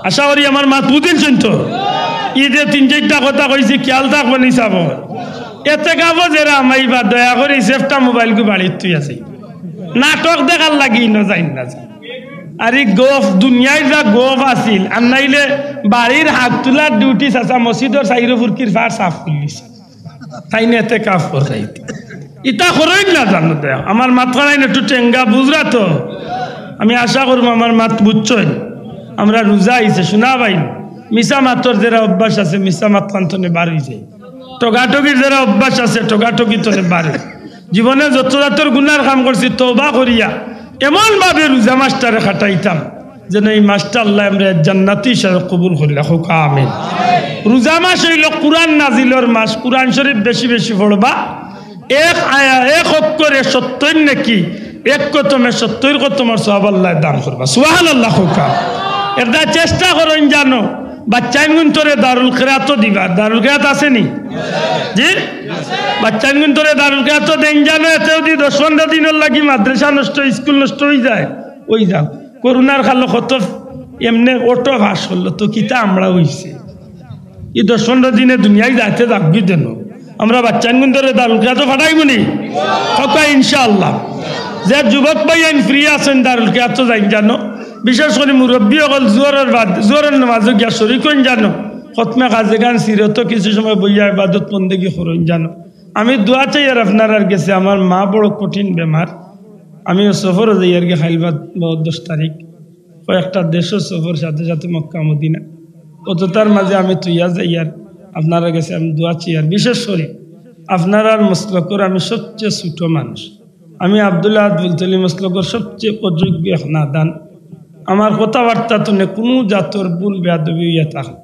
আশা করি আমার মাত বুঝিলছইন তো। ইদে তিন চাইরটা কথা কইছি, খিয়াল থাকবো নি সাব। এতেকাফো যেরা হামাইবা, দয়া করি সেফটা মোবাইলগু বাড়িত থুইয়া যাইন। নাটক দেখার লাগি ইনো যাইন না। আর ই গফ, দুনিয়ার যা গফ আছিল, আর নাইলে বাড়ির হাত তুলার ডিউটি চাচা মসজিদর চাইরো ফুরকির ফার সাফ করিলিছে। তাইন এতেকাফ কররা। ইতা করইন না জানো দে। আমার মাতখান একটু টেঙ্গা বুঝরা তো। আমি আশা করমু আমার মাত বুঝছইন। আমরা রোজা আইছে, শুনা ভাই, মিছা মাতর যেরা অভ্যাস আছে, মিছা মাতখান তনে বার অই যায়। ঠগাঠগির যেরা অভ্যাস আছে, ঠগাঠগি তনে বার অই। জীবনে যত জাতর গুনার কাম করছি, তওবা করিয়া এমন ভাবে রোজা মাসটারে কাটাইতাম, যেন ই মাসটা আল্লায় আমরারে জান্নাতি হিসাবে কবুল করিলা। কউক্কা আমিন। রোজা মাস অইলো কোরআন নাজিলর মাস, কোরআন শরীফ বেশি বেশি পড়বা। এক আয়া-, এক অক্ষরে সত্তইর নেকি, এক খতমে সত্তইর খতমর সওয়াব আল্লায় দান করবা। সুবহানাল্লাহ কউক্কা। এরদায় চেষ্টা করইন জানো, বাচ্চাইনগুইন্তরে দারুল কেরাতো দিবা। দারুল কেরাত আছে নি? জি? বাচ্চাইনগুইন্তরে দারুল কেরাতো দেইন জানো, এতে যুদি দশ পনরো দিনর লাগি মাদ্রাসা নষ্ট, স্কুল নষ্ট অই যায়, অই যাউক। করোনার কালো কত এমনে অটো পাস করলো, তো কিতা আমরার অইছে? ই দশ পনরো দিনে দুনিয়ায় যাইতে যাউকগি যেন। আমরা বাচ্চাইনগুইন্তরে দারুল কেরাতো পাঠাইমু নি? কউক্কা ইনশাআল্লাহ। যে যুবক ভাইয়াইন free আছইন দারুল কেরাতো যাইন জানো, বিশেষ করি মুরব্বি অকল জোহরর বাদ, জোহরর নামাজো গিয়া শরিক অইন জানো। খতমে খাজেগান সিরতো কিছু সময় বইয়া ইবাদত বন্দেগি করইন জানো। আমি দোয়া চাইয়ার আপনারার গেছে, আমার মা বড় কঠিন বেমার, আমি অউ সফরো যাইয়ারগি খাইল বাদ দশ তারিখ, কয়েকটা দেশো সফর, সাথে সাথে মক্কা মদিনা, অততার মাঝে আমি থুইয়া যাইয়ার, আপনারার গেছে আমি দোয়া চাইয়ার। বিশেষ করি আপনারার মসলকর আমি সবচেয়ে ছোট মানুষ, আমি আব্দুল আহাদ ফুলতলি মসলকর সবচেয়ে অযোগ্য এক নাদান। আমার কথাবার্তা তনে কুনু জাতর ভুল বেয়াদবি অইয়া থাকে,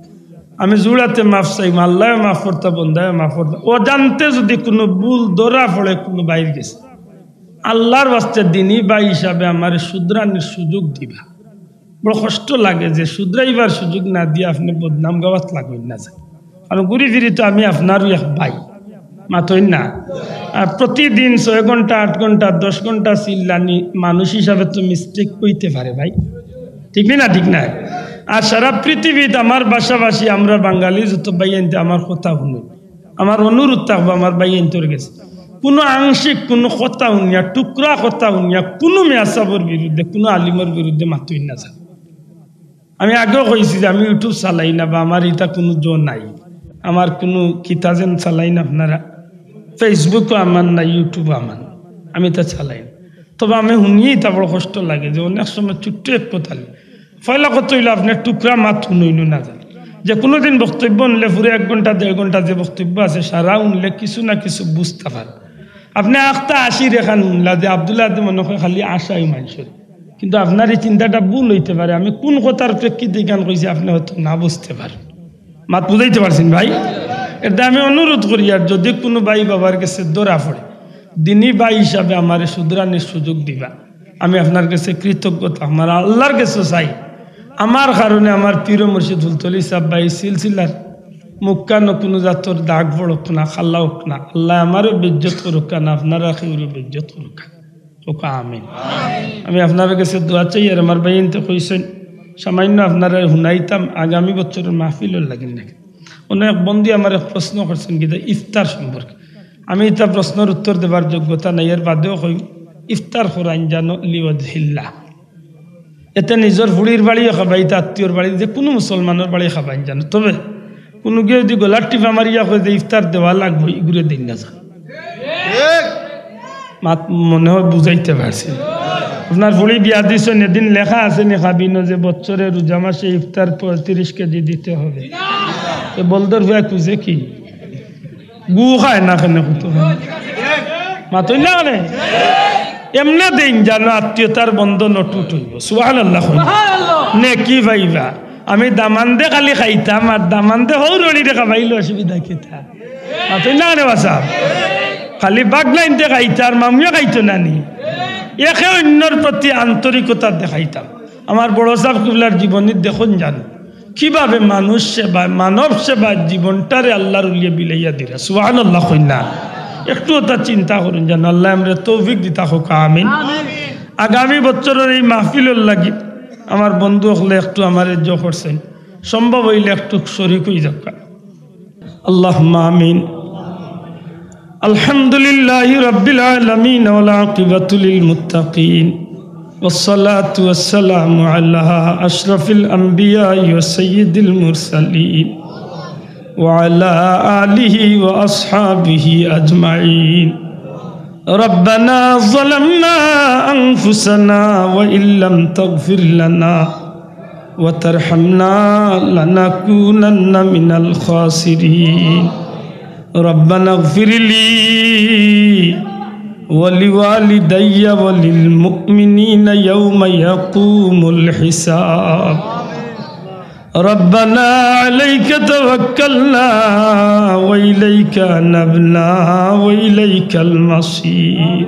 আমি জুড়াতে মাফ চাইমু, আল্লায়ও মাফ করতা, বন্দায়ও মাফ করতা। অজান্তে যুদি কুনু ভুল ধরা পড়ে কুনু ভাইর গেছে, আল্লার ওয়াস্তে দিনী ভাই হিসাবে আমারে শুধরানির সুযোগ দিবা। বড় কষ্ট লাগে যে শুধরাইবার সুযোগ না দিয়া আপনে বদনাম গাওয়াত লাগইন না যায়। কারণ ঘুরি ফিরি তো আমি আপনারও এক ভাই, মাতইন না? আর প্রতিদিন ছয় ঘন্টা, আট ঘন্টা, দশ ঘন্টা চিল্লানি মানুষ হিসাবে তো mistake অইতে পারে ভাই, ঠিক নি না? ঠিক না? আর সারা পৃথিবীত আমার ভাষাভাষী আমরা বাঙালি যত ভাইয়াইন্তে আমার কথা হুনইন, আমার অনুরোধ থাকবো আমার ভাইয়াইন্তর গেছে, কুনু আংশিক কুনু কথা হুনিয়া, টুকরা কথা হুনিয়া কুনু মেয়াসাবর বিরুদ্ধে, কুনু আলিমর বিরুদ্ধে মাতইন না যায়। আমি আগেও কইছি যে আমি YouTube চালাই না বা আমার ইতা কুনু জো নাই, আমার কুনু কিতা যেন চালাই না আপনারা, Facebook-ও আমার না, YouTube-ও আমার না, আমি ইতা চালাই না। তবে আমি হুনিয়া ইতা বড় কষ্ট লাগে যে অনেক সময় ছোট্ট এক কথা পয়লা কথা অইলো, আপনে টুকরা মাত হুনইন না যায়। যে কুনু দিন বক্তব্য হুনলে পুরা এক ঘন্টা, দেড় ঘন্টা যে বক্তব্য আছে, সারা হুনলে কিছু না কিছু বুঝতা পারে। আপনে আখতা আশির এখান হুনলা যে আব্দুল আহাদে মনে কয় খালি আশাই মানষর, কিন্তু আপনার ই চিন্তাটা ভুল অইতে পারে। আমি কুন কথার প্রেক্ষিতে ইখান কইছি, আপনে হয়তো না বুঝতে পারেন। মাত বুঝাইতে পারছি নি ভাই? এরদায় আমি অনুরোধ করিয়ার, যুদি কুনু ভাই বাবার গেছে ধরা পড়ে, দিনী ভাই হিসাবে আমারে শুধরানির সুযোগ দিবা। আমি আপনার গেছে কৃতজ্ঞতা, আমার আল্লার গেছে চাই, আমার কারণে আমার পীর মুর্শিদ ফুলতলি সাহেব বা এই সিলসিলার মুখখানো কুনু জাতর দাগ পড়ুক না, খাল্লা অউক না। আল্লায় আমারেও বেইজ্জত করুক্কা না, আপনারা কেউরেও বেইজ্জত করুক্কা না। কউক্কা আমিন। আমি আপনারার গেছে দোয়া চাই, আর আমার ভাইয়াইন্তে কইছইন, সামাইন্য আপনারারে হুনাইতাম, আগামী বছরর মাহফিলর লাগি নাকি। অনো এক বন্ধু আমারে এক প্রশ্ন করছইন, কিতা ইফতার সম্পর্কে। আমি ইতা প্রশ্নর উত্তর দেবার যোগ্যতা নাই, এর বাদেও কই, ইফতার করইন জানো লিওয়াজহিল্লাহ। এতে নিজর ফুড়ির বাড়িও খাবাইতা, আত্মীয়র বাড়ি, যে কুনু মুসলমানর বাড়ি খাবাইন জানো। তবে কুনুগিয়ে যুদি গলার টিপা মারিয়া কয় যে ইফতার দেওয়া লাগবো, ইগুরে দেইন না জানো। মাত মনে হয় বুঝাইতে পারছি। আপনার ফুড়ি বিয়া দিছইন, এদিন লেখা আছে নি কাবিনো যে বছরে রোজা মাসে ইফতার পঁয়ত্রিশ কেজি দিতে হবে? এ বলদর ফুয়ায় খুজে কি? গু খায় না কেনে কত? মাতইন না কেনে? এমনে দেইন জানো, আত্মীয়তার বন্ধন অটুট অইবো। সুবহানাল্লাহ কইন। নেকি পাইবা। আমি দামান্দে খালি খাইতাম, আর দামান্দে হউ রড়িরে খাবাইলে অসুবিধা কিতা? মাতইন না কেনে বাছা? খালি বাগনাইন্তে খাইতা, আর মামুয়ে খাইতো না নি? একে অইন্যর প্রতি আন্তরিকতা দেখাইতাম। আমার বড় সাব কিবলার জীবনী দেখইন জানো, কিভাবে মানুষ সেবায়, মানব সেবায় জীবনটারে আল্লার উলিয়ে বিলাইয়া দিরা। সুবহানাল্লাহ কইন না। একটু অতা চিন্তা করইন জানো, আল্লায় আমরারে তৌফিক দিতা কউক্কা আমিন। আগামী বছরর এই মাহফিলর লাগি আমার বন্ধু অকলে একটু আমারে জো করছইন, সম্ভব অইলে একটু শরিক অই যাউক্কা। اللهم آمين. الحمد لله رب العالمين، والعاقبة للمتقين، والصلاة والسلام على أشرف الأنبياء وسيد المرسلين، وعلى آله وأصحابه أجمعين. ربنا ظلمنا أنفسنا وإن لم تغفر لنا وترحمنا لنكونن من الخاسرين. ربنا اغفر لي ولوالدي وللمؤمنين يوم يقوم الحساب. ربنا عليك توكلنا وإليك أنبنا وإليك المصير.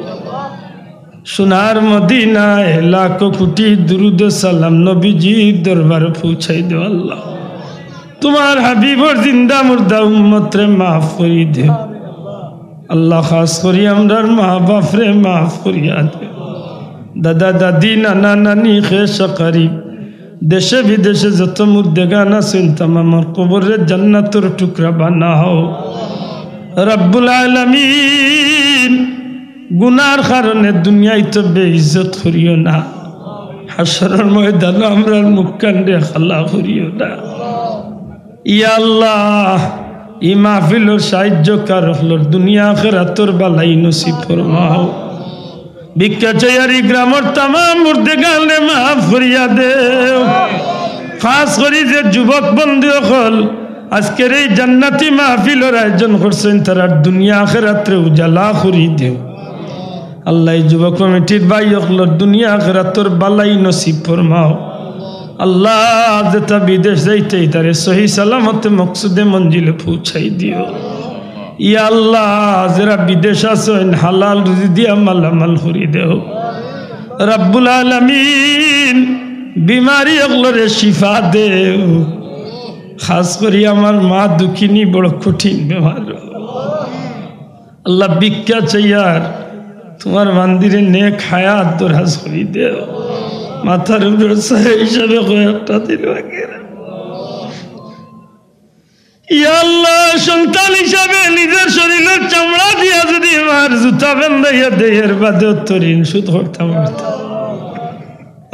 সোনার মদিনায় লাখো কোটি দুরুদ সালাম নবীজির দরবারো পৌঁছাই দেও আল্লাহ। তুমার হাবিবর জিন্দা মুর্দা উম্মতরে মাফ করি দেও আল্লাহ। খাছ করি আমরার মা বাফরে মাফ করিয়া দেও। দাদা দাদি, নানা নানি, খেশ করিব, দেশে বিদেশে যত মুর্দেগান আছইন, তামামর কবররে জান্নাতর টুকরা বানাও। রব্বুল আলামিন, গুনার কারণে দুনিয়াইত বেইজ্জত করিও না, হাশরর ময়দানো আমরার মুখখানরে কালা করিও না। ইয়া আল্লাহ, ই মাহফিলর সাহায্যকার অকলর দুনিয়া আখিরাতর বালাই নসিব ফরমাও। ভিক্ষা চাইয়ার ই গ্রামর তামাম মুর্দেগানরে মাফ করিয়া দেও। খাছ করি যে যুবক বন্ধু অকল আজকের এই জান্নাতি মাহফিলর আয়োজন করছইন, তারার দুনিয়া আখিরাতরে উজালা করি দেও। আল্লাহ, ই যুব কমিটির ভাই অকলর দুনিয়া আখিরাতর বালাই নসিব ফরমাও। আল্লাহ, যেতা বিদেশ যাইতা তারে সহি সালামতে মকসুদে মঞ্জিলে পৌঁছাই দিও। ইয়া আল্লাহ, যেরা বিদেশ আছইন, হালাল রুজি দিয়া মালামাল করি দেও। রব্বুল আলামিন, বিমারি অকলরে শিফা দেও। খাছ করি আমার মা দুঃখিনী, বড় কঠিন বেমার। আল্লাহ, ভিক্ষা চাইয়ার তুমার বান্দিরে নেক হায়াত দরাজ করি দেও। মাথার উপরে ছায়া হিসাবে কয়েকটা দিন বাকি রাখো। ইয়া আল্লাহ, সন্তান হিসাবে নিজর শরীলর চামড়া দিয়া যুদি মার জুতা বান্ধাইয়া দেই, এর বাদেও তো ঋণ শোধ করতাম পারতাম।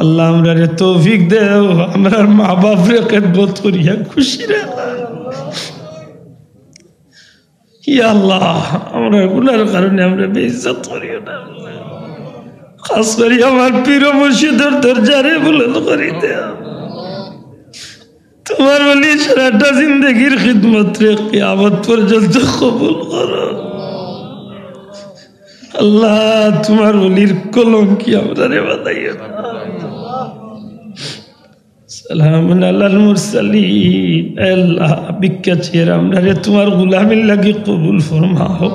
আল্লাহ, আমরারে তৌফিক দেও, আমরার মা বাফরে খেদমত করিয়া খুশি রাখো। ইয়া আল্লাহ, আমরার গুনার কারণে আমরারে বেইজ্জত করিও না। খাছ করি আমার পীর মুর্শিদর দরজারে বুলন্দ করি দেও। তুমার ওলি সারাটা জিন্দেগির খিদমতরে কিয়ামত পর্যন্ত কবুল করো। আল্লাহ, তুমার ওলির কলঙ্কি আমরারে বানাইও না। সালামুন আলাল মুরসালিন। আল্লাহ, ভিক্ষা চাইয়ার আমরারে তুমার গুলামির লাগি কবুল ফরমাও।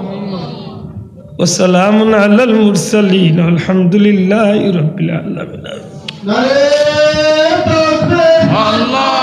ওয়া সালামুন আলাল মুরসালিন, আলহামদুলিল্লাহি রাব্বিল আলামিন। আল্লাহ